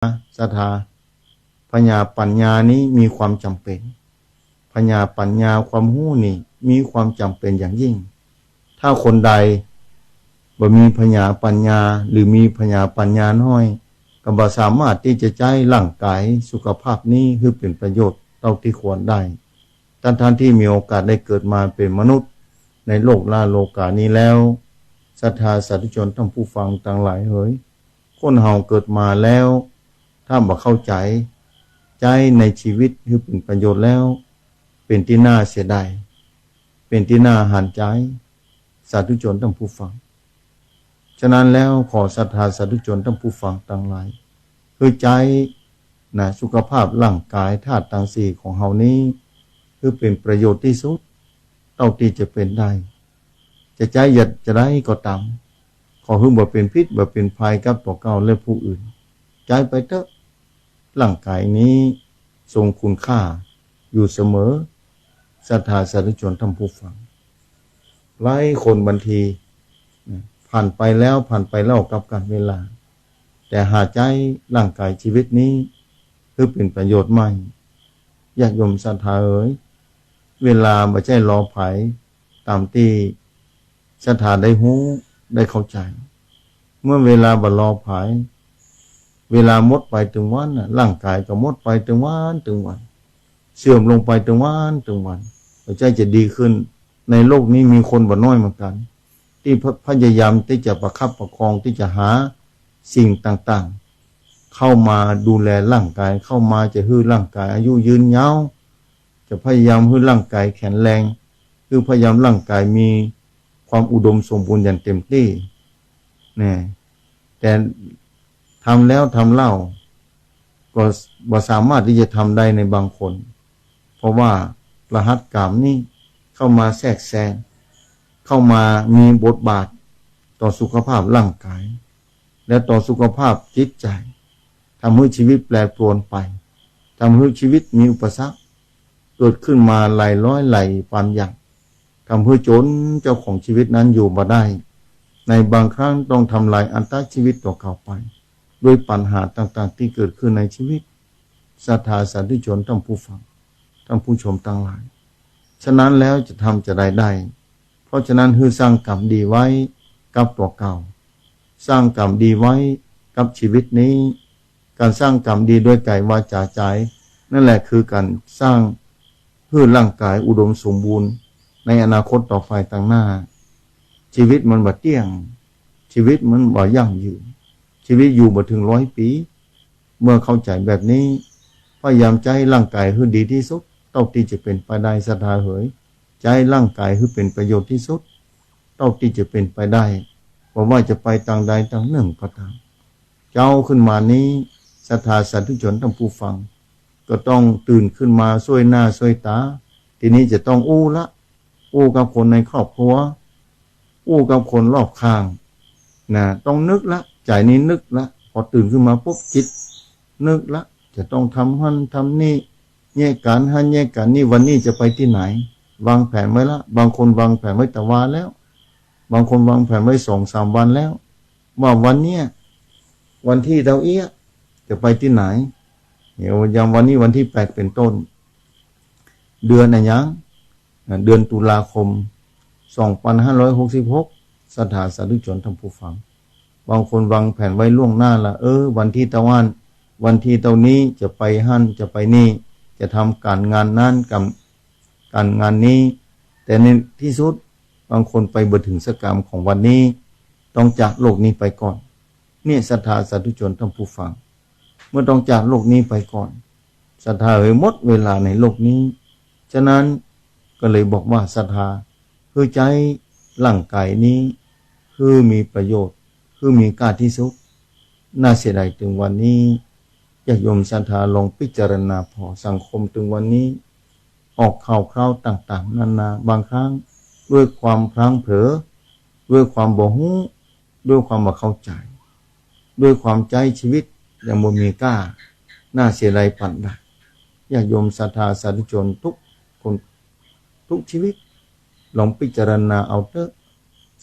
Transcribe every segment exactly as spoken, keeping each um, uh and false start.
ศรัทธา ผญาปั๋ญญานี้มีความจ๋ำเป๋น ผญาปั๋ญญาความฮู้นี่มีความจ๋ำเป๋นอย่างยิ่ง ถ้าคนใดบ่มีผญาปั๋ญญา หรือมีผญาปั๋ญญาน้อย ก็บ่สามารถตี้จะใจ๊ร่างก๋ายสุขภาพนี้หื้อเป๋นประโยชน์เต้าตี้ควรได้ ต้านๆ ตี้มีโอกาสได้เกิดมาเป๋นมนุษย์ในโลกล้าโลก๋านี้แล้ว ศรัทธาสาธุชนต้านผู้ฟังตังหลายเหย คนเฮาเกิดมาแล้ว ถ้าบ่เข้าใจ๋ ใจ๊ในชีวิตหื้อเป๋นประโยชน์แล้ว เป๋นตี้น่าเสียดาย เป๋นตี้น่าหันใจ๋ สาธุชนต้านผู้ฟัง ฉะนั้นแล้วขอศรัทธาสาธุชนต้านผู้ฟังตังหลาย หื้อใจ๊นะ สุขภาพร่างก๋ายธาตุตังสี่ของเฮานี้ หื้อเป๋นประโยชน์ตี้สุด เต้าตี้จะเป๋นได้ จะใจ๊อย่างจะใดก็ต๋าม ขอหื้อบ่เป๋นพิษ บ่เป๋นภัยกับตั๋วเก่าและผู้อื่น ใจ๊ไปเต๊อะ ร่างก๋ายนี้ทรงคุณค่าอยู่เสมอ ศรัทธาสาธุชนต้านผู้ฟัง หลายคนบางทีนะ ผ่านไปแล้ว ผ่านไปแล้วกับกาลเวลา แต่หาใจ๊ร่างก๋ายชีวิตนี้หื้อเป๋นประโยชน์ไม่ ญาติโยมศรัทธาเหย เวลาบ่ใจ้รอใผ ต๋ามตี้ศรัทธาได้ฮู้ ได้เข้าใจ๋ เมื่อเวลาบ่รอใผ เวลาหมดไปตึงวันน่ะ ร่างก๋ายก็หมดไปตึงวันตึงวัน เสื่อมลงไปตึงวันตึงวัน บ่ใจ้จะดีขึ้น ในโลกนี้มีคนบ่น้อยเหมือนกั๋น ตี้พะ- พยายามตี้จะประคับประคอง ตี้จะหาสิ่งต่างๆ เข้ามาดูแลร่างก๋าย เข้ามาจะหื้อร่างก๋ายอายุยืนยาว จะพยายามหื้อร่างก๋ายแข็งแรง หื้อพยายามร่างก๋ายมีความอุดมสมบูรณ์อย่างเต็มตี้ นะ แต่ทำแล้วทำเล่า ก็บ่สามารถตี้จะทำได้ในบางคน เพราะว่ารหัสกามนี้เข้ามาแทรกแซง เข้ามามีบทบาทต่อสุขภาพร่างก๋าย และต่อสุขภาพจิตใจ๋ ทำหื้อชีวิตแปรปรวนไป ทำหื้อชีวิตมีอุปสรรคเกิดขึ้นมาหลายร้อยหลายปานอย่าง ทำหื้อจ๋นเจ้าของชีวิตนั้นอยู่บ่ได้ ในบางครั้งต้องทำลายอัตชีวิตตั๋วเก่าไป ด้วยปัญหาต่างๆ ตี้เกิดขึ้นในชีวิต ศรัทธาสาธุชนต้านผู้ฟัง ต้านผู้ชมตังหลาย ฉะนั้นแล้วจะทำจะใดได้ เพราะฉะนั้นหื้อสร้างกรรมดีไว้กับตั๋วเก่า สร้างกรรมดีไว้กับชีวิตนี้ ก๋านสร้างกรรมดีด้วยก๋ายวาจ๋าใจ๋ นั่นแหละคือก๋านสร้างหื้อร่างก๋ายอุดมสมบูรณ์ในอนาคตต่อไปตังหน้า ชีวิตมันบ่เตี้ยง ชีวิตมันบ่ยั่งยืน ชีวิตอยู่บ่เถิงร้อยปี๋ เมื่อเข้าใจ๋แบบนี้ พยายามใจ๊ร่างก๋ายหื้อดีตี้สุด เต้าตี้จะเป๋นไปได้ ศรัทธาเหย ใจ๊ร่างก๋ายหื้อเป๋นประโยชน์ตี้สุด เต้าตี้จะเป๋นไปได้ บ่ว่าจะไปตางใดตางนึ่งก็ต๋าม เจ๊าขึ้นมานี้ ศรัทธาสาธุชนต้านผู้ฟัง ก็ต้องตื่นขึ้นมาซ่วยหน้าซ่วยต๋า ทีนี้จะต้องอู้ละ อู้กับคนในครอบครัว อู้กับคนรอบข้าง นะ ต้องนึกละ ใจ๋นี้นึกละ พอตื่นขึ้นมาปุ๊บ จิตนึกละ จะต้องทำหั้นทำนี่ แยะก๋านหั้นแยะก๋านนี่ วันนี้จะไปตี้ไหน วางแผนไว้ละ บางคนวางแผนไว้ตะวาแล้ว บางคนวางแผนไว้สองสามวันแล้ว ว่าวันเนี้ย วันตี้เต้าอี้จะไปตี้ไหน เนี่ย อย่างวันนี้วันตี้แปดเป๋นต้น เดือนอะหยัง อ่ะ เดือนตุลาคม สองปันห้าร้อยหกสิบหก ศรัทธาสาธุชนต้านผู้ฟัง บางคนวางแผนไว้ล่วงหน้าละ เออ วันตี้เต้าอั้น วันตี้เต้านี้จะไปหั้นจะไปนี่ จะทำก๋านงานนั้น ก๋าน ก๋านงานนี้ แต่ในตี้สุด บางคนไปบ่เถิงสักก๋ามของวันนี้ ต้องจากโลกนี้ไปก่อน เนี่ย ศรัทธาสาธุชนต้านผู้ฟัง เมื่อต้องจากโลกนี้ไปก่อน ศรัทธาเหย หมดเวลาในโลกนี้ ฉะนั้นก็เลยบอกว่า ศรัทธา หื้อใจ๊ร่างก๋ายนี้ หื้อมีประโยชน์ หื้อมีก้าตี้สุด น่าเสียดายเถิงวันนี้ ญาติโยมศรัทธาลองพิจารณาผ่อ สังคมเถิงวันนี้ ออกข่าวคราวต่างๆ นานา บางครั้งด้วยความพลั้งเผลอ ด้วยความบ่ฮู้ ด้วยความบ่เข้าใจ๋ ด้วยความใจ๊ชีวิตอย่างบ่มีก้า น่าเสียดายปานใด ญาติโยมศรัทธาสาธุชนทุกคน ทุกชีวิต ลองพิจารณาเอาเต๊อะ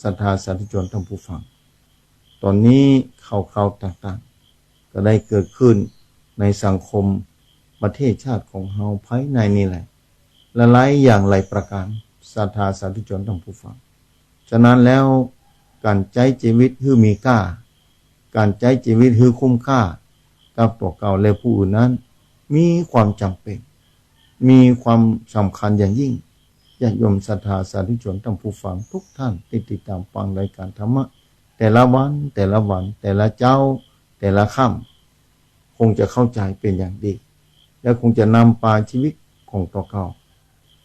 ศรัทธาสาธุชนต้านผู้ฟัง ต๋อนนี้ข่าวคราวต่าง ก็ได้เกิดขึ้นในสังคมประเทศชาติของเฮาภายในนี่แหละ หลายๆ อย่างหลายประการ ศรัทธาสาธุชนท่านผู้ฟัง ฉะนั้นแล้ว ก๋านใจ๊จีวิตหื้อมีก้า ก๋านใจ๊จีวิตหื้อคุ้มค่ากับตั๋วเก่าและผู้อื่นนั้น มีความจ๋ำเป๋น มีความสำคัญอย่างยิ่ง ญาติโยมศรัทธาสาธุชนท่านผู้ฟังทุกท่านตี้ติดต๋ามฟังรายก๋านธรรมะ แต่ละวัน แต่ละวัน แต่ละเจ๊า แต่ละค่ำ คงจะเข้าใจ๋เป๋นอย่างดี และคงจะนำปาจีวิตของตั๋วเก่า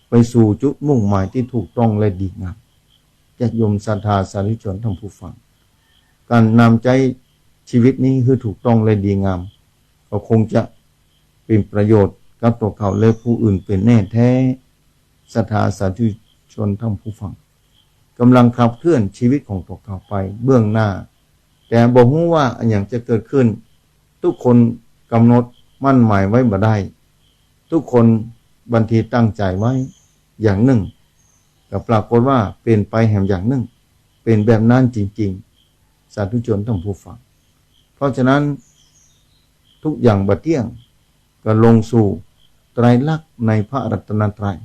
ไปสู่จุดมุ่งหมายตี้ถูกต้องและดีงาม ญาติโยมศรัทธาสาธุชนท่านผู้ฟัง ก๋านนำใจ๊จีวิตนี้หื้อถูกต้องและดีงาม ก็คงจะเป๋นประโยชน์กับตั๋วเก่าและผู้อื่นเป๋นแน่แท้ ศรัทธาสาธุชนท่านผู้ฟัง ก่ำลังขับเคลื่อนจีวิตของตั๋วเก่าไปเบื้องหน้า แต่บ่ฮู้ว่าอะหยังจะเกิดขึ้น ทุกคนกำหนดมั่นหมายไว้บ่ได้ ทุกคนบางทีตั้งใจ๋ไว้อย่างนึ่ง ก็ปรากฏว่าเป๋นไปแหมอย่างนึ่ง เป๋นแบบนั้นจริงๆ สาธุชนท่านผู้ฟัง เพราะฉะนั้น ทุกอย่างบ่เตี้ยง ก็ลงสู่ไตรลักษณ์ในพระรัตนตรัย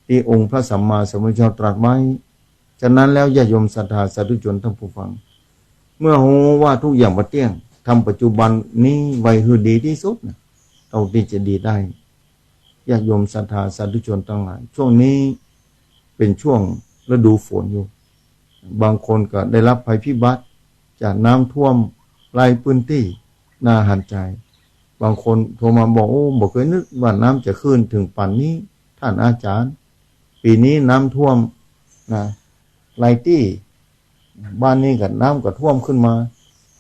ตี้องค์พระสัมมาสัมพุทธเจ้าตรัสไว้ ฉะนั้นแล้วญาติโยมศรัทธาสาธุชนท่านผู้ฟัง เมื่อฮู้ว่าทุกอย่างบ่เตี้ยง ธรรมปัจจุบันนี้ไว้หื้อดีตี้สุดนะ เต้าตี้จะดีได้ ญาติโยมศรัทธาสาธุชนตังหลาย ช่วงนี้เป๋นช่วงฤดูฝนอยู่ บางคนก็ได้ฮับภัยพิบัติจากน้ำท่วมหลายพื้นตี้ น่าหันใจ๋ บางคนโทรมาบอก โอ้ บ่เกยนึกว่าน้ำจะขึ้นเถิงป๋านนี้ ต้านอาจ๋ารย์ ปี๋นี้น้ำท่วมนะ หลายตี้ บ้านนี้ก็น้ำก็ท่วมขึ้นมา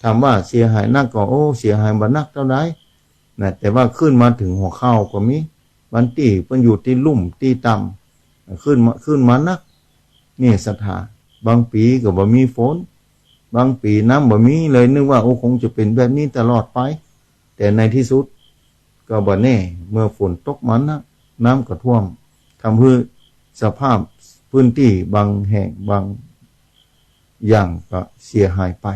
ถามว่าเสียหายนักก่อ โอ้ เสียหายบ่นักเต้าใดนะ แต่ว่าขึ้นมาเถิงหัวเข่าก็มี บางตี้เปิ้นอยู่ตี้ลุ่มตี้ต่ำ ขึ้นมา ขึ้นมานัก เนี่ยศรัทธา บางปี๋ก็บ่มีฝน บางปี๋น้ำบ่มี เลยนึกว่า โอ้ คงจะเป๋นแบบนี้ตลอดไป แต่ในตี้สุดก็บ่แน่ เมื่อฝนตกมานัก น้ำก็ท่วม ทำหื้อสภาพพื้นตี้บางแห่งบางอย่างก็เสียหายไป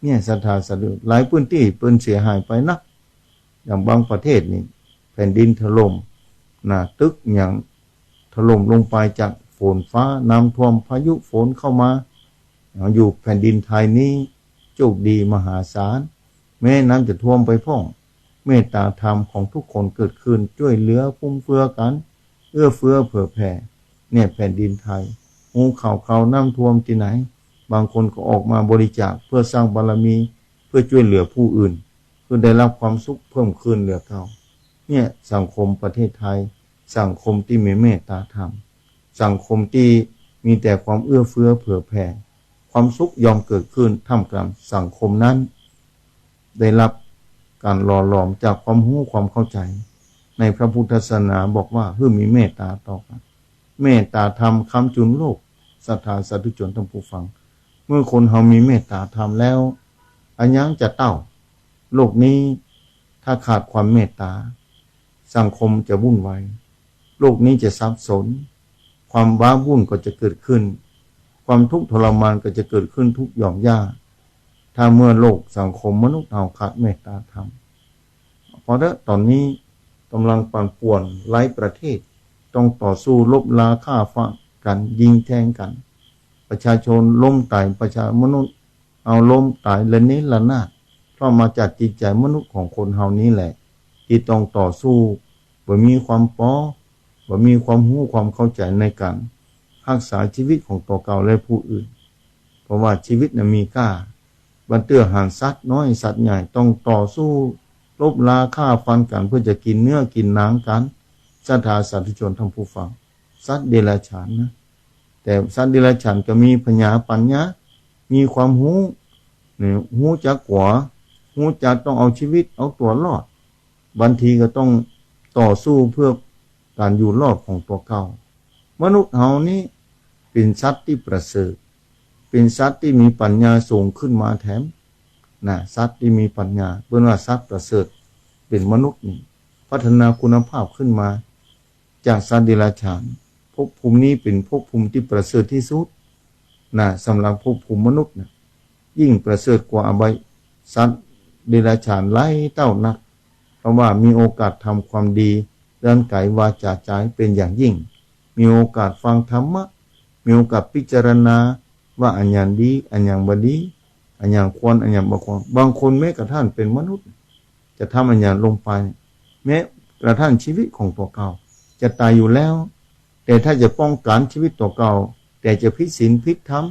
เนี่ยศรัทธาสาธุ หลายพื้นตี้เปิ้นเสียหายไปนัก อย่างบางประเทศนี่แผ่นดินถล่มนะ ตึกหยังถล่มลงไปจากฝนฟ้า น้ำท่วม พายุฝนเข้ามา อยู่แผ่นดินไทยนี้โชคดีมหาศาล แม้น้ำจะท่วมไปพ่อง เมตตาธรรมของทุกคนเกิดขึ้น จ้วยเหลือฟุ่มเฟือยกั๋น เอื้อเฟื้อเผื่อแผ่ เนี่ยแผ่นดินไทย ฮู้ข่าวคราวน้ำท่วมตี้ไหน บางคนก็ออกมาบริจาคเพื่อสร้างบารมี เพื่อจ้วยเหลือผู้อื่น เพื่อได้ฮับความสุขเพิ่มขึ้นเหลือเก่า เนี่ยสังคมประเทศไทย สังคมตี้มีเมตตาธรรม สังคมตี้มีแต่ความเอื้อเฟื้อเผื่อแผ่ ความสุขย่อมเกิดขึ้นท่ามกลางสังคมนั้น ได้ฮับก๋านหล่อหลอมจากความฮู้ความเข้าใจ๋ ในพระพุทธศาสนาบอกว่าหื้อมีเมตตาต่อกั๋น เมตตาธรรมค้ำจุนโลก ศรัทธาสาธุชนท่านผู้ฟัง เมื่อคนเฮามีเมตตาธรรมแล้ว อะหยังจะเต้า โลกนี้ถ้าขาดความเมตตา สังคมจะวุ่นวาย โลกนี้จะสับสน ความว้าวุ่นก็จะเกิดขึ้น ความทุกข์ทรมานก็จะเกิดขึ้นทุกหย่อมหญ้า ถ้าเมื่อโลกสังคมมนุษย์เฮาขาดเมตตาธรรม เพราะเถอะ ต๋อนนี้ก่ำลังปั่นป่วนหลายประเทศ ต้องต่อสู้รบราฆ่าฟันกั๋น ยิงแทงกั๋น ประชาชนล้มต๋าย ประชามนุษย์ เอาล้มต๋ายระเนระนาด เพราะมาจากจิตใจ๋มนุษย์ของคนเฮานี้แหละ ตี้ต้องต่อสู้ บ่มีความปอ บ่มีความฮู้ความเข้าใจ๋ในก๋านฮักษาจีวิตของตั๋วเก่าและผู้อื่น เพราะว่าจีวิตน่ะมีก้า บ่าเตื้อหันสัตว์น้อยสัตว์ใหญ่ต้องต่อสู้ รบราฆ่าฟันกั๋นเพื่อจะกิ๋นเนื้อกิ๋นหนังกั๋น ศรัทธาสาธุชนท่านผู้ฟัง สัตว์เดรัจฉานนะ แต่สัตว์เดรัจฉานก็มีผญาปั๋ญญา มีความฮู้ เนี่ย ฮู้จักกั๋ว ฮู้จักต้องเอาจีวิตเอาตั๋วรอด บางทีก็ต้องต่อสู้เพื่อก๋านอยู่รอดของตั๋วเก่า มนุษย์เฮานี้เป๋นสัตว์ตี้ประเสริฐ เป๋นสัตว์ตี้มีปั๋ญญาสูงขึ้นมาแถม นะ สัตว์ตี้มีปั๋ญญา เปิ้นว่าสัตว์ประเสริฐ เป๋นมนุษย์นี่ พัฒนาคุณภาพขึ้นมา จากสัตว์เดรัจฉาน ภพภูมินี้เป๋นภพภูมิตี้ประเสริฐตี้สุด นะ สำหรับภพภูมิมนุษย์นะ ยิ่งประเสริฐกว่าอบายสัตว์ เดรัจฉานหลายเต้านัก เพราะว่ามีโอกาสทำความดี ด้านก๋ายวาจาใจ๋เป๋นอย่างยิ่ง มีโอกาสฟังธรรมะ มีโอกาสพิจารณาว่าอันหยังดี อันหยังบ่ดี อันหยังควร อันหยังบ่ควร บางคนแม้กระทั่งเป๋นมนุษย์ จะทำอันหยังลงไป แม้กระทั่งชีวิตของตั๋วเก่า จะต๋ายอยู่แล้ว แต่ถ้าจะป้องกั๋นชีวิตตั๋วเก่า แต่จะผิดศีลผิดธรรม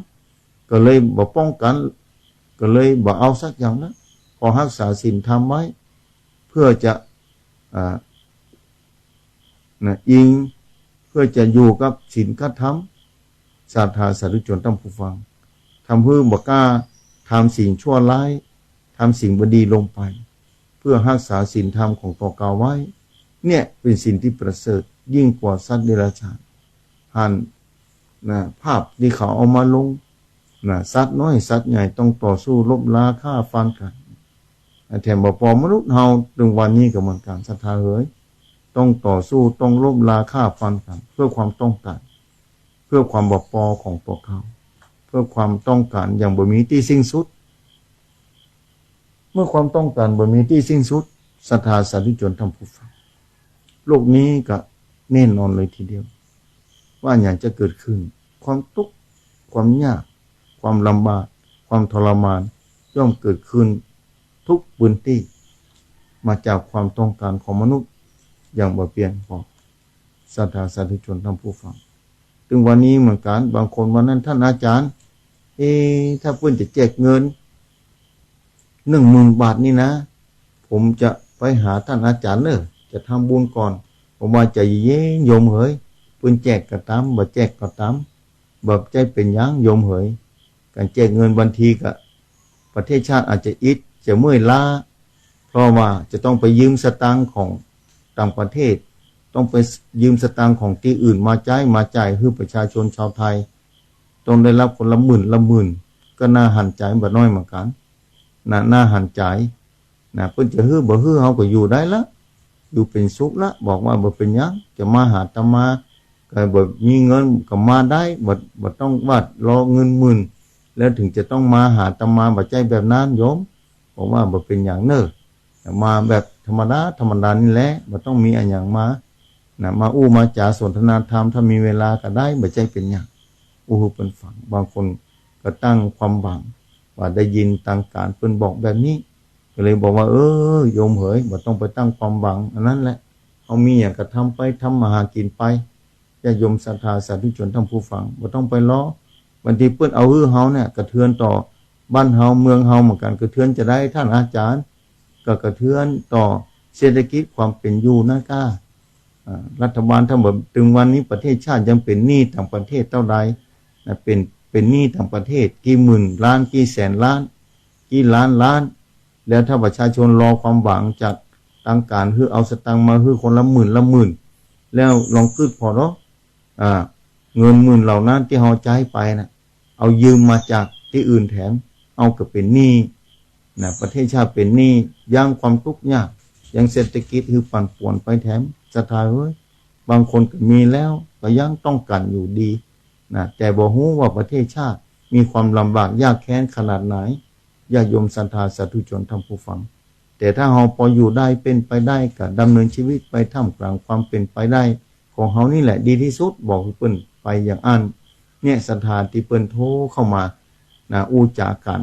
ก็เลยบ่ป้องกั๋น ก็เลยบ่เอาสักอย่างนะ ขอฮักษาศีลธรรมไว้ เพื่อจะ อ่า นะ อิง เพื่อจะอยู่กับศีลกับธรรม ศรัทธาสาธุชนท่านผู้ฟัง ทำหื้อบ่กล้าทำสิ่งชั่วร้าย ทำสิ่งบ่ดีลงไป เพื่อฮักษาศีลธรรมของตั๋วเก่าไว้ เนี่ยเป๋นสิ่งตี้ประเสริฐยิ่งกว่าสัตว์เดรัจฉาน หัน นะ ภาพตี้เขาเอามาลง นะ สัตว์น้อยสัตว์ใหญ่ต้องต่อสู้รบราฆ่าฟันกั๋น แถมบ่ปอมนุษย์เฮา เถิงวันนี้ก็เหมือนกั๋น ศรัทธาเหย ต้องต่อสู้ ต้องรบราฆ่าฟันกั๋น เพื่อความต้องการ เพื่อความบ่ปอของตั๋วเก่า เพื่อความต้องการอย่างบ่มีตี้สิ้นสุด เมื่อความต้องการบ่มีตี้สิ้นสุด ศรัทธาสาธุชนท่านผู้ฟัง โลกนี้ก็แน่นอนเลยทีเดียว ว่าอันหยังจะเกิดขึ้น ความตุ๊กข์ ความยาก ความลำบาก ความทรมาน ย่อมเกิดขึ้นทุกพื้นตี้ มาจากความต้องการของมนุษย์อย่างบ่เปียงปอ ศรัทธาสาธุชนท่านผู้ฟัง เถิงวันนี้เหมือนกั๋น บางคนว่า นั้นท่านอาจ๋ารย์ เอ๊ะ ถ้าเปิ้นจะแจกเงิน หนึ่งหมื่นบาทนี่นะ ผมจะไปหาท่านอาจ๋ารย์เน่อ จะทำบุญก่อน ผมว่าใจ๋เย็นๆ โยมเหย เปิ้นแจกก็ต๋าม บ่แจกก็ต๋าม บ่ใจ้เป๋นหยังโยมเหย ก๋านแจกเงินบางทีก็ ประเทศชาติอาจจะอิด จะเมื่อยล้า เพราะว่าจะต้องไปยืมสตางค์ของต่างประเทศ ต้องไปยืมสตางค์ของตี้อื่นมาใจ๊ มาจ่ายหื้อประชาชนชาวไทย ต้องได้รับคนละหมื่นละหมื่น ก็น่าหันใจ๋บ่น้อยเหมือนกั๋น นะ น่าหันใจ๋ นะ เปิ้นจะหื้อบ่หื้อเฮาก็อยู่ได้ละ อยู่เป๋นสุขละ บอกว่าบ่เป๋นหยัง จะมาหาอาตมา ก็บ่มีเงินก็มาได้ บ่ บ่ต้องว่ารอเงินหมื่น แล้วเถิงจะต้องมาหาอาตมา บ่ใจ้แบบนั้นโยม บอกว่าบ่เป๋นหยังเน่อ มาแบบธรรมดาธรรมดานี่แหละ บ่ต้องมีอะหยังมา นะ มาอู้มาจ๋าสนทนาธรรม ถ้ามีเวลาก็ได้ บ่ใจ้เป๋นหยัง อู้หื้อเปิ้นฟัง บางคนก็ตั้งความหวัง ว่าได้ยินตางก๋านเปิ้นบอกแบบนี้ ก็เลยบอกว่า เออ โยมเหย บ่ต้องไปตั้งความหวัง อันนั้นแหละ เฮามีหยังก็ทำไป ทำมาหากิ๋นไป ญาติโยมศรัทธาสาธุชนท่านผู้ฟัง บ่ต้องไปรอ บางทีเปิ้นเอาหื้อเฮาเนี่ย กระเทือนต่อบ้านเฮาเมืองเฮาเหมือนกั๋น กระเทือนจะได้ท่านอาจ๋ารย์ ก็กระเทือนต่อเศรษฐกิจความเป๋นอยู่นะก้า อ่า รัฐบาลถ้าบ่ เถิงวันนี้ประเทศชาติยังเป๋นหนี้ต่างประเทศเต้าใดนะ เป๋น เป๋นหนี้ต่างประเทศกี่หมื่นล้าน กี่แสนล้าน กี่ล้านล้าน แล้วถ้าประชาชนรอความหวังจากตางก๋านหื้อเอาสตางค์มาหื้อคนละหมื่นละหมื่น แล้วลองกึ๊ดผ่อเนาะ อ่า เงินหมื่นเหล่านั้นตี้เฮาใจ๊ไปนะ เอายืมมาจากตี้อื่นแถม เอาก็เป๋นหนี้นะ ประเทศชาติเป๋นหนี้ ยังความตุ๊กข์ยาก ยังเศรษฐกิจหื้อปั่นป่วนไปแถม ศรัทธาเอ้ย บางคนก็มีแล้ว ก็ยังต้องกั๋นอยู่ดีนะ แต่บ่ฮู้ว่าประเทศชาติมีความลำบากยากแค้นขนาดไหน ญาติโยมศรัทธาสาธุชนท่านผู้ฟัง แต่ถ้าเฮาปออยู่ได้ เป๋นไปได้ ก็ดำเนินชีวิตไปท่ามกลางความเป๋นไปได้ของเฮานี่แหละดีที่สุด บอกหื้อเปิ้นไปอย่างอั้น เนี่ยศรัทธาตี้เปิ้นโทรเข้ามานะ อู้จ๋ากั๋น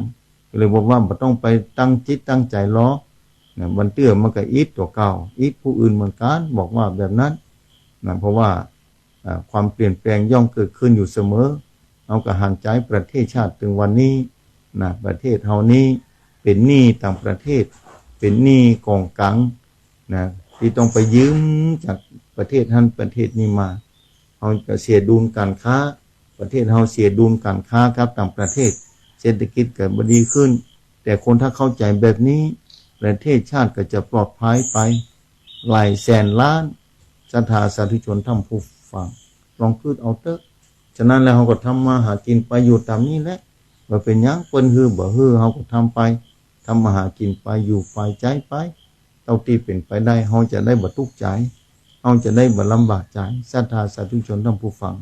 ก็เลยบอกว่าบ่ต้องไปตั้งจิตตั้งใจ๋รอนะ วันเตื้อมันก็อิดตั๋วเก่า อิดผู้อื่นเหมือนกั๋น บอกว่าแบบนั้นนะ เพราะว่า อ่า ความเปลี่ยนแปลงย่อมเกิดขึ้นอยู่เสมอ เฮาก็หันใจ๋ประเทศชาติเถิงวันนี้นะ ประเทศเฮานี้เป๋นหนี้ต่างประเทศ เป๋นหนี้ก๋องกังนะ ตี้ต้องไปยืมจากประเทศหั้นประเทศนี้มา เฮาก็เสียดุลก๋านค้า ประเทศเฮาเสียดุลก๋านค้ากับต่างประเทศ เศรษฐกิจก็บ่ดีขึ้น แต่คนถ้าเข้าใจ๋แบบนี้ ประเทศชาติก็จะปลอดภัยไป หลายแสนล้าน ศรัทธาสาธุชนท่านผู้ฟัง ลองกึ๊ดเอาเต๊อะ ฉะนั้นแล้วเฮาก็ทำมาหากิ๋นไปอยู่ต๋ามนี้แหละ บ่เป๋นหยัง เปิ้นหื้อบ่หื้อ เฮาก็ทำไป ทำมาหากิ๋นไป อยู่ไปใจ๊ไป เต้าตี้เป๋นไปได้ เฮาจะได้บ่ตุ๊กข์ใจ๋ เฮาจะได้บ่ลำบากใจ๋ ศรัทธาสาธุชนท่านผู้ฟัง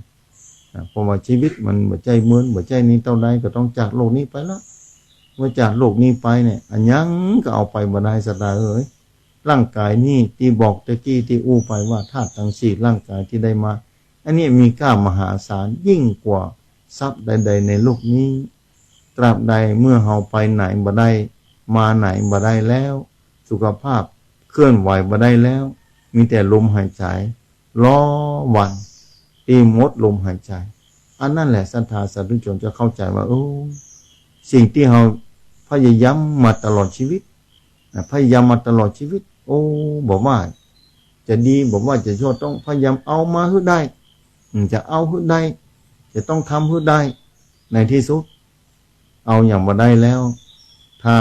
นะ เพราะว่าชีวิตมันบ่ใจ้เมิน บ่ใจ้นี้ เต้าใดก็ต้องจากโลกนี้ไปละ อจากโลกนี้ไปเนี่ย อะหยังก็เอาไปบ่ได้ ศรัทธาเอ๋ย ร่างก๋ายนี้ตี้บอกตะกี้ตี้อู้ไปว่าธาตุตังสี่ร่างก๋ายตี้ได้มา อันนี้มีก้ามหาศาลยิ่งกว่าทรัพย์ใดๆ ในโลกนี้ ตราบใดเมื่อเฮาไปไหนบ่ได้ มาไหนบ่ได้แล้ว สุขภาพเคลื่อนไหวบ่ได้แล้ว มีแต่ลมหายใจ๋ รอวันตี้หมดลมหายใจ๋ อันนั้นแหละศรัทธาสาธุชนจะเข้าใจ๋ว่า โอ้ สิ่งตี้เฮาพยายามมาตลอดชีวิตนะ พยายามมาตลอดชีวิต โอ้ บ่ว่าจะดี บ่ว่าจะชั่ว ต้องพยายามเอามาหื้อได้ อืม จะเอาหื้อได้ จะต้องทำหื้อได้ ในตี้สุด เอาหยังบ่ได้แล้ว ถ้า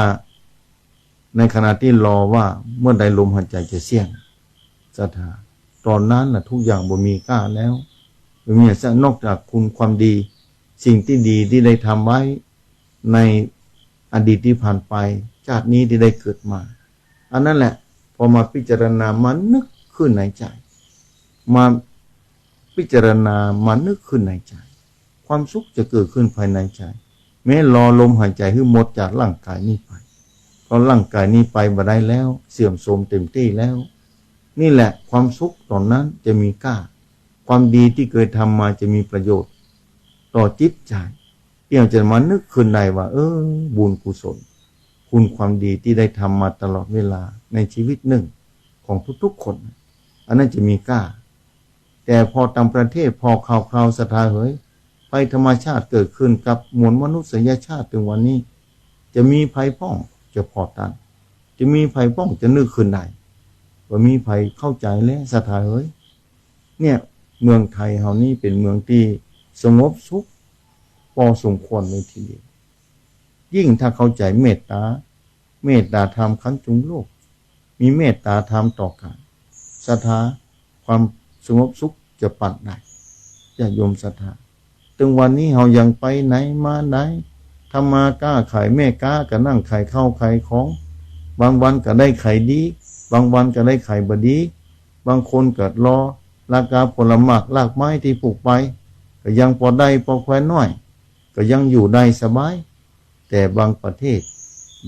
ในขณะตี้รอว่าเมื่อใดลมหายใจ๋จะเสี้ยง ศรัทธา ต๋อนนั้นน่ะทุกอย่างบ่มีก้าแล้ว บ่มีอะหยังนอกจากคุณความดี สิ่งตี้ดีตี้ได้ทำไว้ในอดีตตี้ผ่านไป จาตินี้ตี้ได้เกิดมา อันนั้นแหละ พอมาพิจารณา มานึกขึ้นในใจ๋ มาพิจารณา มานึกขึ้นในใจ๋ ความสุขจะเกิดขึ้นภายในใจ๋ แม้รอลมหายใจ๋หื้อหมดจากร่างก๋ายนี้ไป เพราะร่างก๋ายนี้ไปบ่ได้แล้ว เสื่อมโทรมเต็มตี้แล้ว นี่แหละความสุขต๋อนนั้นจะมีก้า ความดีตี้เกยทำมาจะมีประโยชน์ต่อจิตใจ๋ ตี้เฮาจะมานึกขึ้นได้ว่า เออ บุญกุศล คุณความดีตี้ได้ทำมาตลอดเวลาในชีวิตนึ่งของทุกๆ คน อันนั้นจะมีก้า แต่พอต่างประเทศ พอข่าวคราวศรัทธาเหย ภัยธรรมชาติเกิดขึ้นกับมวลมนุษยชาติตึงวันนี้ จะมีใผพ่องจะผ่อต้าน จะมีใผพ่องจะนึกขึ้นได้ บ่มีใผเข้าใจ๋แลศรัทธาเหย เนี่ย เมืองไทยเฮานี้เป๋นเมืองตี้สงบสุขปอสมควรเลยทีเดียว ยิ่งถ้าเข้าใจ๋เมตต๋า เมตต๋าธรรมค้ำจุนโลก มีเมตต๋าธรรมต่อกั๋น ศรัทธา ความสงบสุขจะปรากฏได้ ญาติโยมศรัทธา ตึงวันนี้เฮายังไปไหนมาไหน ทำมาก้าขาย แม่ก๊าก็นั่งขายข้าวขายของ บางวันก็ได้ขายดี บางวันก็ได้ขายบ่ดี บางคนก็รอราคาผลหมากรากไม้ตี้ปลูกไป ก็ยังปอได้ปอแควนน้อย ก็ยังอยู่ได้สบาย แต่บางประเทศ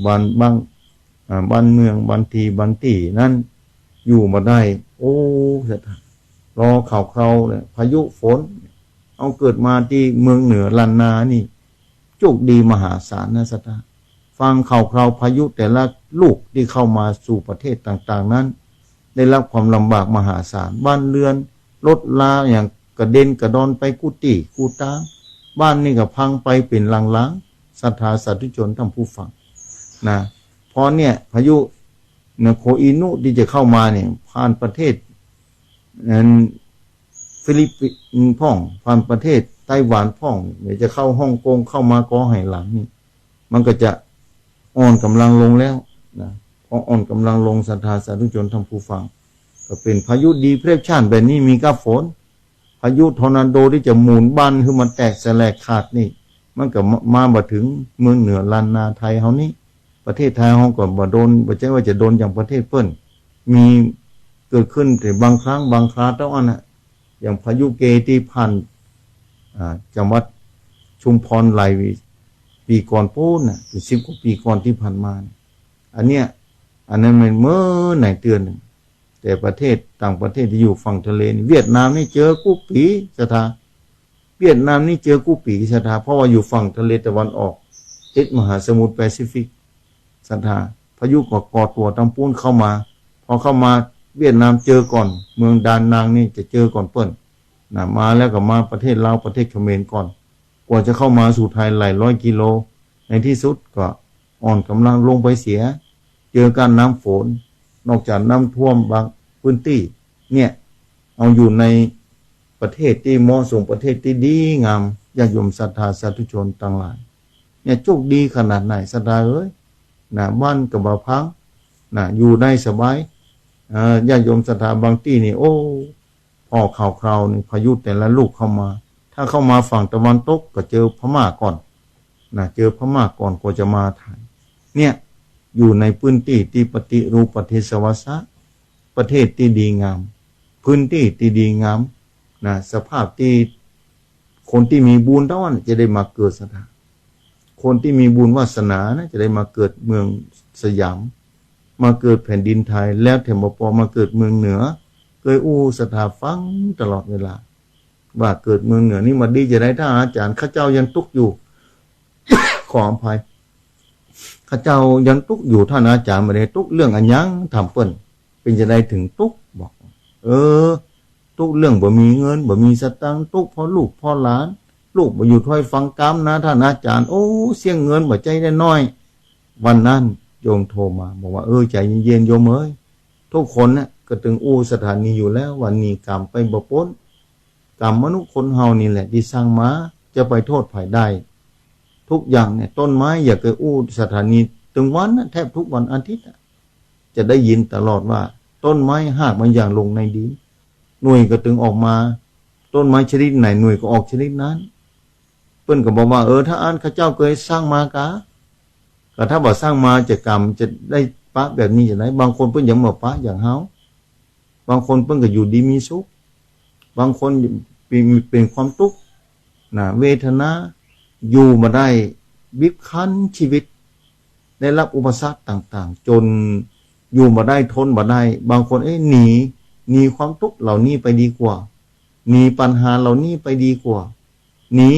บาง บาง อ่า บางเมือง บางตี้ บางตี้นั้น อยู่บ่ได้ โอ้ ศรัทธา รอข่าวคราวเนี่ย พายุฝน เอาเกิดมาตี้เมืองเหนือล้านนานี่ โจคดีมหาศาลนะศรัทธา ฟังข่าวคราวพายุแต่ละลูกตี้เข้ามาสู่ประเทศต่างๆ นั้น ได้รับความลำบากมหาศาล บ้านเรือน รถราอย่างกระเด็นกระดอนไปกู้ตี้กู้ตาง บ้านนี่ก็พังไปเป๋นหลังๆ ศรัทธาสาธุชนท่านผู้ฟังนะ เพราะเนี่ยพายุนะ โคอินุตี้จะเข้ามาเนี่ย ผ่านประเทศ นั้น ฟิลิปปินส์พ่อง ผ่านประเทศไต้หวันพ่อง เดี๋ยวจะเข้าฮ่องกง เข้ามาก็ไหหลังนี่ มันก็จะอ่อนกำลังลงแล้วนะ พออ่อนกำลังลง ศรัทธาสาธุชนท่านผู้ฟัง ก็เป๋นพายุดีเปรียบฉั่นแบบนี้ มีก้าฝน พายุทอร์นาโดตี้จะหมุนบ้านหื้อมันแตกสะแหลกขาดนี่ มันก็มา มาบ่เถิงเมืองเหนือล้านนาไทยเฮานี้ ประเทศไทยเฮาก็บ่โดน บ่ใจ้ว่าจะโดนอย่างประเทศเปิ้น มีเกิดขึ้นแต่บางครั้งบางคราเต้าอั้นน่ะ อย่างพายุเกตี้ผ่าน อ่า จังหวัดชุมพรหลายปีก่อนปู๊นน่ะ เป๋นสิบกว่าปีก่อนตี้ผ่านมาเนี่ย อันเนี้ย อันนั้นมันเมื่อไหนเตื้อนึ่ง แต่ประเทศ ต่างประเทศตี้อยู่ฝั่งทะเลนี่ เวียดนามนี่เจอกู้ปี๋ ศรัทธา เวียดนามนี่เจอกู้ปี๋ ศรัทธา เพราะว่าอยู่ฝั่งทะเลตะวันออก ติดมหาสมุทรแปซิฟิก ศรัทธา พายุก็ก่อตั๋วตางปู๊นเข้ามา พอเข้ามาเวียดนามเจอก่อน เมืองดานังนี่จะเจอก่อนเปิ้นนะ มาแล้วก็มาประเทศลาว ประเทศเขมรก่อน กว่าจะเข้ามาสู่ไทยหลายร้อยกิโล ในตี้สุดก็อ่อนกำลังลงไปเสีย เจอก้าน้ำฝน นอกจากน้ำท่วมบางพื้นตี้ เนี่ย เอาอยู่ในประเทศตี้เหมาะสม ประเทศตี้ดีงาม ญาติโยมศรัทธาสาธุชนตังหลาย เนี่ย โจคดีขนาดไหน ศรัทธาเอ๋ย นะ บ้านก็บ่พัง นะ อยู่ได้สบาย เอ่อ ญาติโยมศรัทธาบางตี้นี่ โอ้ ผ่อข่าวคราวนี่ พายุแต่ละลูกเข้ามา ถ้าเข้ามาฝั่งตะวันตกก็เจอพม่าก่อน นะ เจอพม่าก่อนกว่าจะมาไทย เนี่ย อยู่ในพื้นตี้ตี้ปฏิรูปประเทศวาสะ ประเทศตี้ดีงาม พื้นตี้ตี้ดีงาม นะ สภาพตี้คนตี้มีบุญเต้าอั้นจะได้มาเกิด ศรัทธา คนตี้มีบุญวาสนานะ จะได้มาเกิดเมืองสยาม มาเกิดแผ่นดินไทย แล้วแถมบ่ปอมาเกิดเมืองเหนือ เกยอู้ศรัทธาฟังตลอดเวลา ว่าเกิดเมืองเหนือนี่มาดีจะใด ต้านอาจ๋ารย์ ข้าเจ้ายังตุ๊กข์อยู่ ขออภัย ข้าเจ้ายังตุ๊กข์อยู่ ต้านอาจ๋ารย์ บ่ได้ตุ๊กข์เรื่องอะหยัง ถามเปิ้น เป๋นจะใดเถิงตุ๊กข์ บอก เออ ตุ๊กข์เรื่องบ่มีเงิน บ่มีสตางค์ ตุ๊กข์เพราะลูกเพราะหลาน ลูกบ่อยู่ถ้อยฟังกำนา ต้านอาจ๋ารย์ โอ้ เสี้ยงเงินบ่ใจ้ได้น้อย วันนั้นโยมโทรมาบอกว่า เออ ใจ๋เย็นๆ โยมเอ๋ย ทุกคนเนี่ยก็ตึงอู้ศรัทธานี้อยู่แล้ว ว่าหนีก๋รรมไปบ่ป๊น ก๋รรมมนุษย์คนเฮานี่แหละตี้สร้างมา จะไปโต้ษใผได้ ทุกอย่างเนี่ย ต้นไม้อย่าเกยอู้ศรัทธานี้ ตึงวันนะ แทบทุกวันอาทิตย์อะ จะได้ยินตลอดว่า ต้นไม้หากมันหย่อนลงในดิน หน่วยก็ตึงออกมา ต้นไม้ชนิดไหน หน่วยก็ออกชนิดนั้น เปิ้นก็บอกว่า เออ ถ้าอั้นข้าเจ้าเกยสร้างมากา ก็ถ้าบ่สร้างมาจะก๋รรมจะได้ปะแบบนี้จะใด บางคนเปิ้นยังบ่ปะอย่างเฮา บางคนเปิ้นก็อยู่ดีมีสุข บางคนเป๋น เป๋นความตุ๊กข์นะ เวทนา อยู่บ่ได้ บีบคั้นชีวิต ได้รับอุปสรรคต่างๆ จ๋นอยู่บ่ได้ ทนบ่ได้ บางคน เอ๊ะ หนี หนีความตุ๊กข์เหล่านี้ไปดีกว่า หนีปัญหาเหล่านี้ไปดีกว่า หนี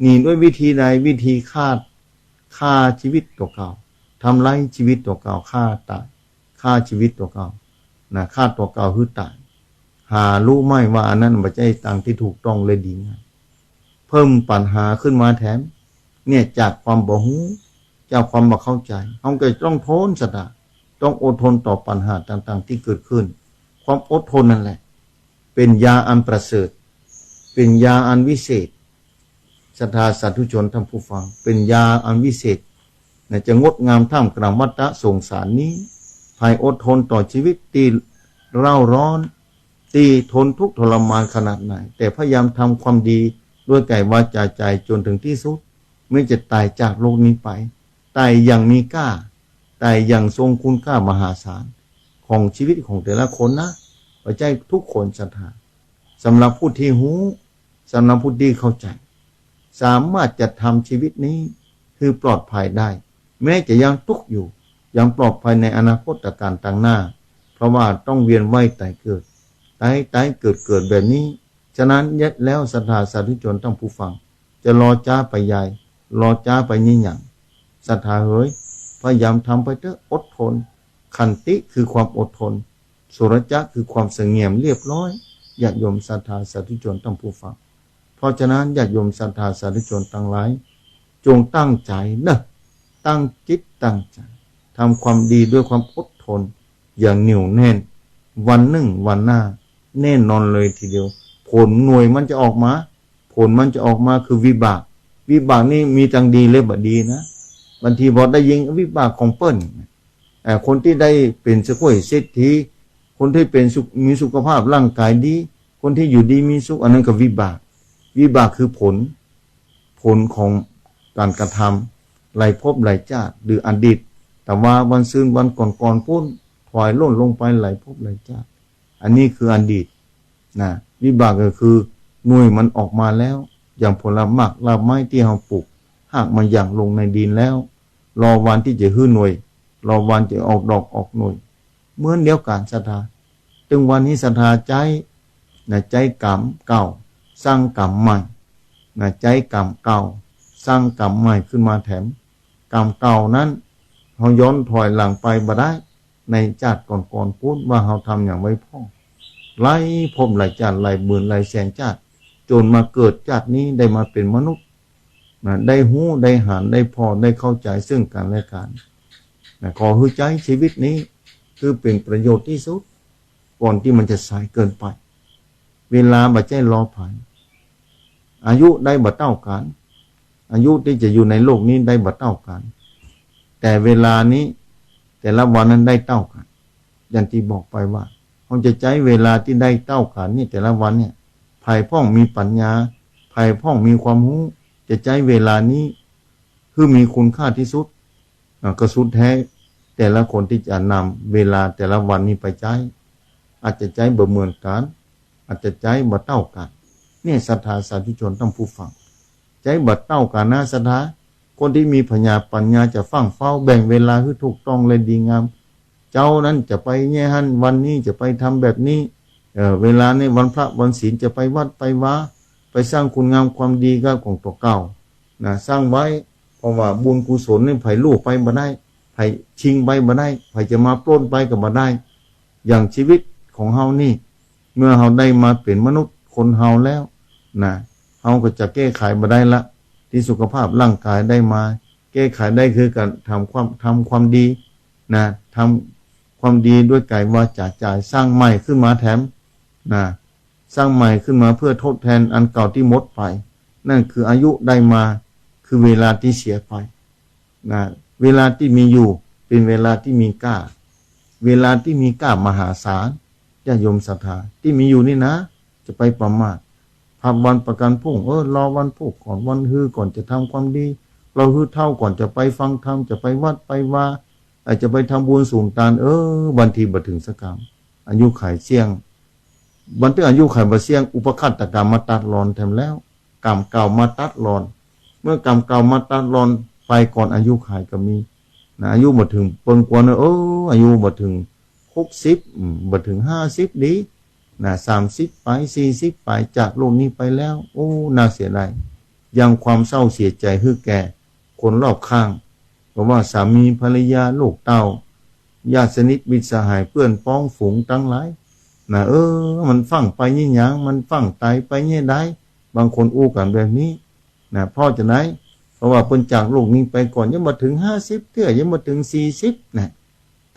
หนีด้วยวิธีใด วิธีฆ่า ฆ่าชีวิตตั๋วเก่า ทำร้ายชีวิตตั๋วเก่า ฆ่าต๋าย ฆ่าชีวิตตั๋วเก่า นะ ฆ่าตั๋วเก่าหื้อต๋าย หาฮู้ไหมว่าอันนั้นบ่ใจ้ตางตี้ถูกต้องและดีงาม เพิ่มปัญหาขึ้นมาแถม เนี่ย จากความบ่ฮู้ จากความบ่เข้าใจ๋ เฮาก็ต้องทนศรัทธา ต้องอดทนต่อปัญหาต่างๆ ตี้เกิดขึ้น ความอดทนนั่นแหละ เป๋นยาอันประเสริฐ เป๋นยาอันวิเศษ ศรัทธาสาธุชนท่านผู้ฟัง เป๋นยาอันวิเศษนะ จะงดงามท่ามกลางวัฏสงสารนี้ ใผอดทนต่อชีวิตตี้เร่าร้อน ตี้ทนทุกข์ทรมานขนาดไหน แต่พยายามทำความดีด้วยก๋ายวาจาใจ๋จ๋นเถิงตี้สุด แม้จะต๋ายจากโลกนี้ไป ต๋ายอย่างมีก้า ต๋ายอย่างทรงคุณค่ามหาศาล ของชีวิตของแต่ละคนนะ บ่ใจ้ทุกคนศรัทธา สำหรับผู้ตี้ฮู้ สำหรับผู้ตี้เข้าใจ๋ สามารถจะทำชีวิตนี้หื้อปลอดภัยได้ แม้จะยังตุ๊กข์อยู่ ยังปลอดภัยในอนาคตกาลตางหน้า เพราะว่าต้องเวียนว่ายต๋ายเกิด ต๋าย ต๋าย เกิด เกิดแบบนี้ ฉะนั้นแล้วศรัทธาสาธุชนท่านผู้ฟัง จะรอจ๊าไปใย รอจ๊าไปเยียะหยัง ศรัทธาเหย พยายามทำไปเต๊อะ อดทน ขันติคือความอดทน สุรจะคือความสงบเรียบร้อย ญาติโยมศรัทธาสาธุชนท่านผู้ฟัง เพราะฉะนั้นญาติโยมศรัทธาสาธุชนตังหลาย จงตั้งใจ๋เนาะ ตั้งจิตตั้งใจ๋ ทำความดีด้วยความอดทนอย่างเหนียวแน่น วันนึ่งวันหน้า แน่นอนเลยทีเดียว ผลหน่วยมันจะออกมา ผลมันจะออกมาคือวิบาก วิบากนี่มีตังดีและบ่ดีนะ บางทีพอได้ยินวิบากของเปิ้น เอ่อ คนตี้ได้เป๋นเศรษฐี คนตี้เป๋นสุข มีสุขภาพร่างกายดี คนตี้อยู่ดีมีสุข อันนั้นก็วิบาก วิบากคือผล ผลของก๋านกระทำ หลายภพหลายจาติ หรืออดีต แต่ว่าวันซืนวันก่อนๆ ปู๊น ถอยล่นลงไปหลายภพหลายจาติ อันนี้คืออดีตนะ วิบากก็คือหน่วยมันออกมาแล้ว อย่างผลหมากรากไม้ตี้เฮาปลูก หากมันหย่อนลงในดินแล้ว รอวันตี้จะหื้อหน่วย รอวันจะออกดอกออกหน่วย เหมือนเดียวกั๋นศรัทธา ตึงวันนี้ศรัทธาใจ๊นะ ใจ๊ก๋รรมเก่า สร้างก๋รรมใหม่นะ ใจ๊ก๋รรมเก่า สร้างก๋รรมใหม่ขึ้นมาแถม ก๋รรมเก่านั้น เฮาย้อนถอยหลังไปบ่ได้ ในจาติก่อนๆ ปู๊น ว่าเฮาทำหยังไว้พ่อง หลายภพหลายจาติ หลายหมื่นหลายแสนจาติ จ๋นมาเกิดจาตินี้ได้มาเป๋นมนุษย์นะ ได้ฮู้ ได้หัน ได้ผ่อ ได้เข้าใจ๋ซึ่งกั๋นและกั๋นนะ ขอหื้อใจ๊ชีวิตนี้ คือเป๋นประโยชน์ตี้สุด ก่อนตี้มันจะสายเกินไป เวลาบ่ใจ้รอใผ อายุได้บ่เต้ากั๋น อายุตี้จะอยู่ในโลกนี้ได้บ่เต้ากั๋น แต่เวลานี้ แต่ละวันนั้นได้เต้ากั๋น อย่างตี้บอกไปว่า เฮาจะใจ๊เวลาตี้ได้เต้ากั๋นนี่ แต่ละวันเนี่ย ใผพ่องมีปัญญา ใผพ่องมีความฮู้ จะใจ๊เวลานี้ หื้อมีคุณค่าตี้สุด อ่ะ ก็สุดแท้ แต่ละคนตี้จะนำเวลาแต่ละวันนี้ไปใจ๊ อาจจะใจ๊บ่เหมือนกั๋น อาจจะใจ๊บ่เต้ากั๋น เนี่ย ศรัทธาสาธุชนท่านผู้ฟัง ใจ๊บ่เต้ากั๋นนะศรัทธา คนตี้มีผญาปั๋ญญาจะฟั่งเฝ้า แบ่งเวลาหื้อถูกต้องและดีงาม เจ๊านั้นจะไปเยียะหั้น วันนี้จะไปทำแบบนี้ เอ่อ เวลาในวันพระวันศีลจะไปวัดไปวา ไปสร้างคุณงามความดีกับของตั๋วเก่า นะ สร้างไว้ เพราะว่าบุญกุศลนี่ใผลู่ไปบ่ได้ ใผชิงไปบ่ได้ ใผจะมาปล้นไปก็บ่ได้ อย่างชีวิตของเฮานี่ เมื่อเฮาได้มาเป๋นมนุษย์คนเฮาแล้วนะ เฮาก็จะแก้ไขบ่ได้ละ ตี้สุขภาพร่างกายได้มา แก้ไขได้คือก๋านทำความ ทำความดีนะ ทำความดีด้วยก๋ายวาจาใจ๋ สร้างใหม่ขึ้นมาแถมนะ สร้างใหม่ขึ้นมาเพื่อทดแทนอันเก่าตี้หมดไป นั่นคืออายุได้มา คือเวลาตี้เสียไปนะ เวลาตี้มีอยู่เป๋นเวลาตี้มีก้า เวลาตี้มีก้ามหาศาล ญาติโยมศรัทธา ตี้มีอยู่นี่นะ จะไปประมาท ผัดวันประกันพรุ่ง เออ รอวันพูกก่อน วันฮือก่อนจะทำความดี รอฮือเฒ่าก่อนจะไปฟังธรรม จะไปวัดไปวา อาจจะไปทำบุญสูงตาน เออ บางทีบ่เถิงสักก๋ำ อายุขัยเสี้ยง บางทีอายุขัยบ่เสี้ยง อุปฆาตก๋รรมมาตัดรอนแถมแล้ว ก๋รรมเก่ามาตัดรอน เมื่อก๋รรมเก่ามาตัดรอน ไปก่อนอายุขัยก็มีนะ อายุบ่เถิงเปิงควรนะ เออ อายุบ่เถิงหกสิบ อืม บ่เถิงห้าสิบดีนะ สามสิบป๋าย สี่สิบป๋าย จากโลกนี้ไปแล้ว โอ้ น่าเสียดาย ยังความเศร้าเสียใจ๋หื้อแก่คนรอบข้าง บ่ว่าสามีภรรยา ลูกเต้า ญาติสนิทมิตรสหาย เปื้อนป๊องฝูงตังหลายนะ เออ มันฟั่งไปเยียะหยัง มันฟั่งต๋ายไปเยียะใด บางคนอู้กั๋นแบบนี้นะ เพราะจะไหน เพราะว่าเปิ้นจากโลกนี้ไปก่อน ยังบ่เถิงห้าสิบเตื้อ ยังบ่เถิงสี่สิบนะ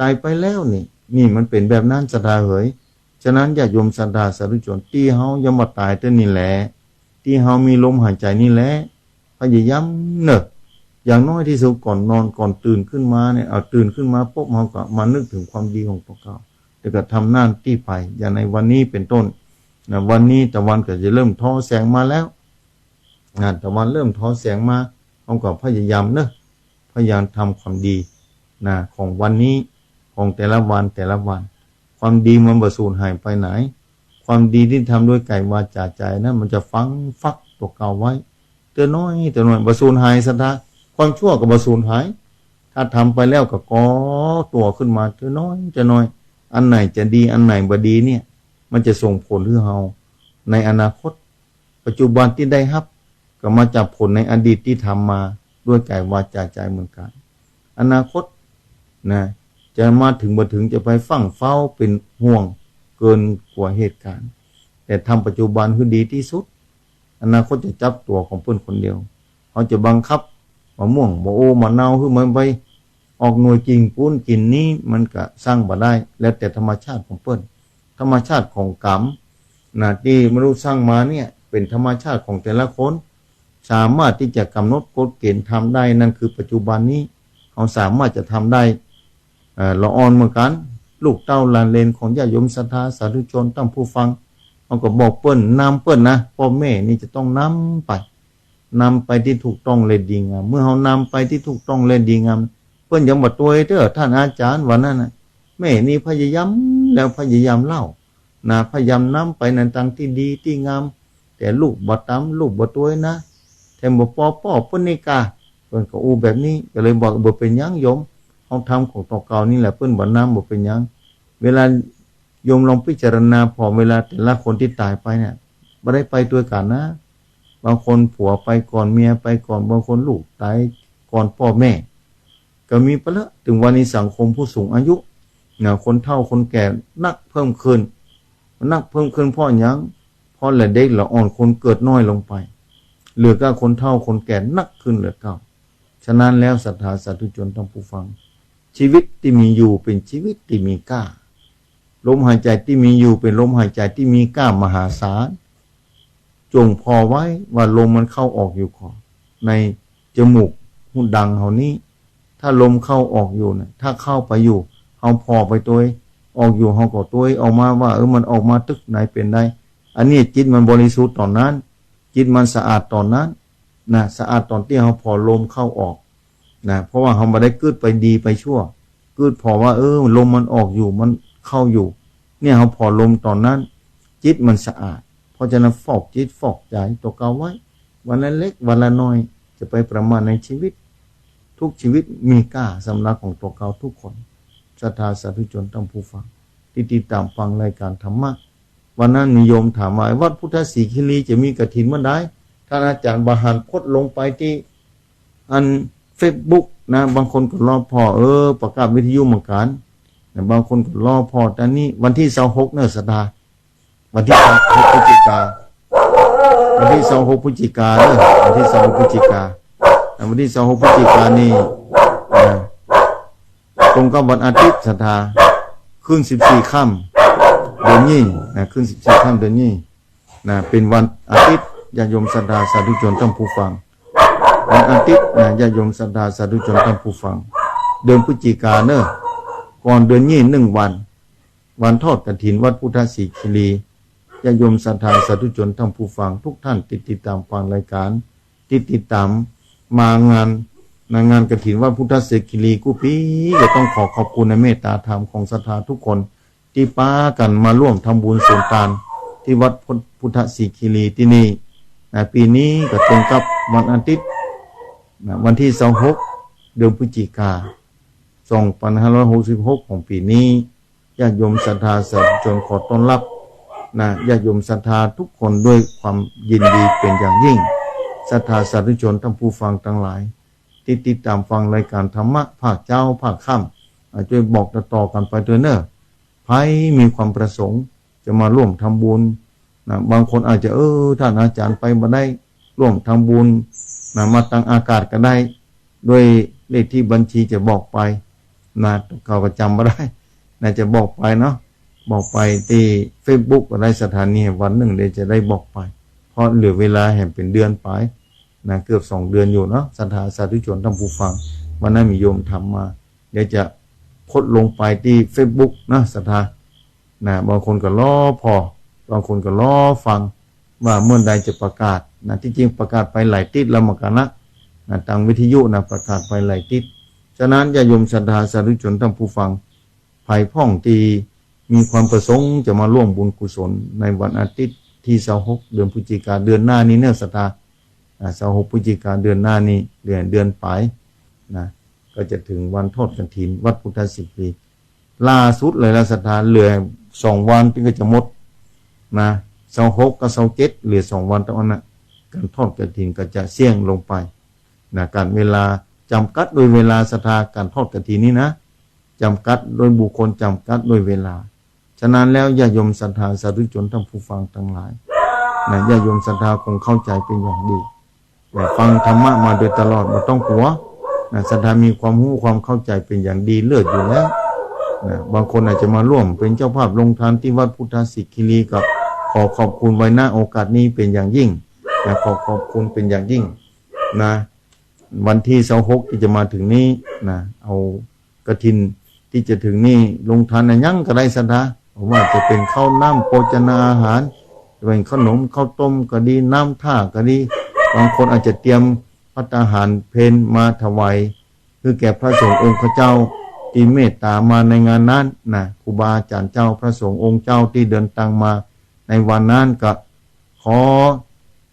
ต๋ายไปแล้วนี่ นี่มันเป๋นแบบนั้นศรัทธาเหย ฉะนั้นญาติโยมศรัทธาสาธุชน ตี้เฮายังบ่ต๋ายเตื้อนี่แหละ ตี้เฮามีลมหายใจ๋นี่แหละ พยายามเน่อ อย่างน้อยตี้สุดก่อนนอน ก่อนตื่นขึ้นมาเนี่ย เอาตื่นขึ้นมาปุ๊บ เฮาก็มานึกเถิงความดีของตั๋วเก่า แล้วก็ทำหน้าตี้ไป อย่างในวันนี้เป๋นต้นนะ วันนี้ตะวันก็จะเริ่มทอแสงมาแล้วนะ ตะวันเริ่มทอแสงมา เฮาก็พยายามเน่อ พยายามทำความดีนะ ของวันนี้ ของแต่ละวันแต่ละวัน ความดีมันบ่สูญหายไปไหน ความดีตี้ทำด้วยก๋ายวาจาใจ๋นั้น มันจะฝังฝักตั๋วเก่าไว้ เตื้อน้อยเตื้อน้อย บ่สูญหายศรัทธา ความชั่วก็บ่สูญหาย ถ้าทำไปแล้วก็ก่อตั๋วขึ้นมาเตื้อน้อยเตื้อน้อย อันไหนจะดี อันไหนบ่ดีเนี่ย มันจะส่งผลหื้อเฮาในอนาคต ปัจจุบันตี้ได้ฮับ ก็มาจากผลในอดีตตี้ทำมา ด้วยก๋ายวาจาใจ๋เหมือนกั๋น อนาคตนะ จะมาเถิงบ่เถิง จะไปฟั่งเฝ้าเป๋นห่วงเกินกว่าเหตุก๋ารณ์ แต่ทำปัจจุบันหื้อดีตี้สุด อนาคตจะจับตั๋วของเปิ้นคนเดียว เฮาจะบังคับมะม่วง บ่โอ มะนาว หื้อมันไปออกหน่วยกิ่งปู๊นกิ่งนี้ มันก็สร้างบ่ได้ แล้วแต่ธรรมชาติของเปิ้น ธรรมชาติของก๋รรมนะ ตี้มนุษย์สร้างมาเนี่ย เป๋นธรรมชาติของแต่ละคน สามารถตี้จะก๋ำหนดกฎเก๋ณฑ์ทำได้ นั่นคือปัจจุบันนี้ เฮาสามารถจะทำได้ เอ่อ ละอ่อนเหมือนกั๋น ลูกเต้าหลานเหลนของญาติโยมศรัทธาสาธุชนต้านผู้ฟัง เฮาก็บอกเปิ้น นำเปิ้นนะ ป้อแม่นี่จะต้องนำไป นำไปตี้ถูกต้องและดีงาม เมื่อเฮานำไปตี้ถูกต้องและดีงาม เปิ้นยังบ่ตวยเต๊อะ ต้านอาจ๋ารย์ว่านั้นน่ะ แม่นี่พยายามแล้วพยายามเล่านะ พยายามนำไปในตางตี้ดีตี้งาม แต่ลูกบ่ต๋าม ลูกบ่ตวยนะ แถมบ่ปอป้อเปิ้นนี่กา เปิ้นก็อู้แบบนี้ ก็เลยบอก บ่เป๋นหยังโยม เฮาทำของตั๋วเก่านี่แหละ เปิ้นบ่นำบ่เป๋นหยัง เวลาโยมลองพิจารณาผ่อ เวลาแต่ละคนตี้ต๋ายไปเนี่ย บ่ได้ไปตวยกั๋นนะ บางคนผัวไปก่อน เมียไปก่อน บางคนลูกต๋ายก่อนป้อแม่ ก็มีไปแล้ว เถิงวันนี้สังคมผู้สูงอายุนะ คนเฒ่าคนแก่นักเพิ่มขึ้น นักเพิ่มขึ้นเพราะหยัง เพราะละเด็กละอ่อนคนเกิดน้อยลงไป เหลือก็คนเฒ่าคนแก่นักขึ้นเหลือเก่า ฉะนั้นแล้วศรัทธาสาธุชนต้านผู้ฟัง ชีวิตตี้มีอยู่เป๋นชีวิตตี้มีก้า ลมหายใจ๋ตี้มีอยู่เป๋นลมหายใจ๋ตี้มีก้ามหาศาล จงผ่อไว้ว่าลมมันเข้าออกอยู่ก่อ ในจมูกหูดังเฮานี้ ถ้าลมเข้าออกอยู่น่ะ ถ้าเข้าไปอยู่ เฮาผ่อไปตวย ออกอยู่ เฮาก็ตวยออกมาว่า เออ มันออกมาตึกไหนเป๋นใด อันนี้จิตมันบริสุทธิ์ต๋อนนั้น จิตมันสะอาดต๋อนนั้นนะ สะอาดต๋อนตี้เฮาผ่อลมเข้าออกนะ เพราะว่าเฮาบ่ได้กึ๊ดไปดีไปชั่ว กึ๊ดผ่อว่า เออ ลมมันออกอยู่ มันเข้าอยู่ เนี่ย เฮาผ่อลมต๋อนนั้น จิตมันสะอาด เพราะฉะนั้นฟอกจิตฟอกใจ๋ตั๋วเก่าไว้ วันละเล็กวันละน้อย จะไปประมาทในชีวิต ทุกชีวิตมีก้าสำหรับของตั๋วเก่าทุกคน ศรัทธาสาธุชนต้านผู้ฟัง ตี้ติดต๋ามฟังรายก๋านธรรมะ วันนั้นมีโยมถามว่า วัดพุทธศรีคีรีจะมีกฐินเมื่อใด ต้านอาจ๋ารย์บ่หันโพสต์ลงไปตี้อันเฟซบุ๊กนะ บางคนก็รอผ่อ เออ ประกาศวิทยุเหมือนกั๋นนะ บางคนก็รอผ่อ ต๋อนนี้วันตี้ซาวหกเนาะศรัทธา วันตี้ซาวหกพฤศจิกา วันตี้ซาวหกพฤศจิกาเนาะ วันตี้ซาวหกพฤศจิกา อ่ะ วันตี้ซาวหกพฤศจิกานี่ อ่า ตรงกับวันอาทิตย์ศรัทธา ขึ้นสิบสี่ค่ำเดือนนี้นะ ขึ้นสิบสี่ค่ำเดือนนี้นะ เป๋นวันอาทิตย์ ญาติโยมศรัทธาสาธุชนต้านผู้ฟัง วันอาทิตย์นะ ญาติโยมศรัทธาสาธุชนต้านผู้ฟัง เดือนพฤศจิกาเนาะ ก่อนเดือนนี้หนึ่งวัน วันทอดกฐินวัดพุทธศรีคีรี ญาติโยมศรัทธาสาธุชนต้านผู้ฟังทุกท่านตี้ติดต๋ามฟังรายก๋าน ตี้ติดต๋ามมางาน ในงานกฐินวัดพุทธศรีคีรีกู้ปี๋ ก็ต้องขอขอบคุณในเมตต๋าธรรมของศรัทธาทุกคน ตี้ปากั๋นมาร่วมทำบุญสมตานตี้วัดพุทธศรีคีรีตี้นี่นะ ปี๋นี้ก็ตรงกับวันอาทิตย์นะ วันตี้ซาวหกเดือนพฤศจิกา สองปันห้าร้อยหกสิบหกของปี๋นี้ ญาติโยมศรัทธาสาธุชนขอต้อนฮับนะ ญาติโยมศรัทธาทุกคนด้วยความยินดีเป๋นอย่างยิ่ง ศรัทธาสาธุชนต้านผู้ฟังตังหลาย ตี้ติดต๋ามฟังรายก๋านธรรมะภาคเจ๊าภาคค่ำ อ่ะ จ้วยบอกต่อๆ กั๋นไปตวยเนาะ ใผมีความประสงค์จะมาร่วมทำบุญนะ บางคนอาจจะ เออ ต้านอาจ๋ารย์ไปบ่ได้ร่วมทำบุญนะ มาตางอากาศก็ได้ ด้วยเลขที่บัญชีจะบอกไปนะ เขาก็จ๋ำบ่ได้นะ จะบอกไปเนาะ บอกไปตี้เฟซบุ๊กก็ได้ ศรัทธานี่วันนึ่งเดี๋ยวจะได้บอกไป เพราะเหลือเวลาแหมเป๋นเดือนป๋ายนะ เกือบสองเดือนอยู่เนาะ ศรัทธาสาธุชนต้านผู้ฟัง วันนั้นมีโยมถามมา เดี๋ยวจะโพสต์ลงไปตี้เฟซบุ๊กนะศรัทธานะ บางคนก็รอผ่อ บางคนก็รอฟัง ว่าเมื่อใดจะประกาศนะ ตี้จริงประกาศไปหลายติ๊ดแล้วเหมือนกั๋นนะ นะ ตางวิทยุนะ ประกาศไปหลายติ๊ด ฉะนั้นญาติโยมศรัทธาสาธุชนต้านผู้ฟัง ใผพ่องตี้มีความประสงค์จะมาร่วมบุญกุศลในวันอาทิตย์ตี้ซาวหกเดือนพฤศจิกาเดือนหน้านี้เนาะศรัทธา อ่า ซาวหกพฤศจิกาเดือนหน้านี้ เหลือเดือนป๋ายนะ ก็จะเถิงวันทอดกฐินวัดพุทธศรีคีรี ล่าสุดเลยละศรัทธา เหลือสองวันตี้ก็จะหมดนะ ซาวหกกับซาวเจ็ด เหลือสองวันเต้าอั้นนะ ก๋านทอดกฐินก็จะเสี้ยงลงไปนะ ก๋านเวลาจ๋ำกัดโดยเวลาศรัทธา ก๋านทอดกฐินนี่นะ จ๋ำกัดโดยบุคคล จ๋ำกัดโดยเวลา ฉะนั้นแล้วญาติโยมศรัทธาสาธุชนต้านผู้ฟังตังหลายนะ ญาติโยมศรัทธาคงเข้าใจ๋เป๋นอย่างดี ได้ฟังธรรมะมาโดยตลอด บ่ต้องกั๋วนะ ศรัทธามีความฮู้ความเข้าใจ๋เป๋นอย่างดีเลิศอยู่แล้วนะ บางคนอาจจะมาร่วมเป๋นเจ้าภาพโฮงตานตี้วัดพุทธศรีคีรี ก็ขอขอบคุณไว้ ณ โอกาสนี้เป๋นอย่างยิ่งนะ ขอขอบคุณเป๋นอย่างยิ่งนะ วันตี้ซาวหกตี้จะมาเถิงนี้นะ เอากฐินตี้จะเถิงนี้ โฮงตานอะหยังก็ได้ศรัทธา บ่ว่าจะเป๋นข้าวน้ำโภชนาอาหาร จะเป๋นขนมข้าวต้มก็ดี น้ำท่าก็ดี บางคนอาจจะเตรียมภัตตาหารเพลมาถวาย หื้อแก่พระสงฆ์องค์ข้าเจ้าตี้เมตต๋ามาในงานนั้นนะ ครูบาอาจ๋ารย์เจ้า พระสงฆ์องค์เจ้าตี้เดินตางมาในวันนั้น ก็ขอ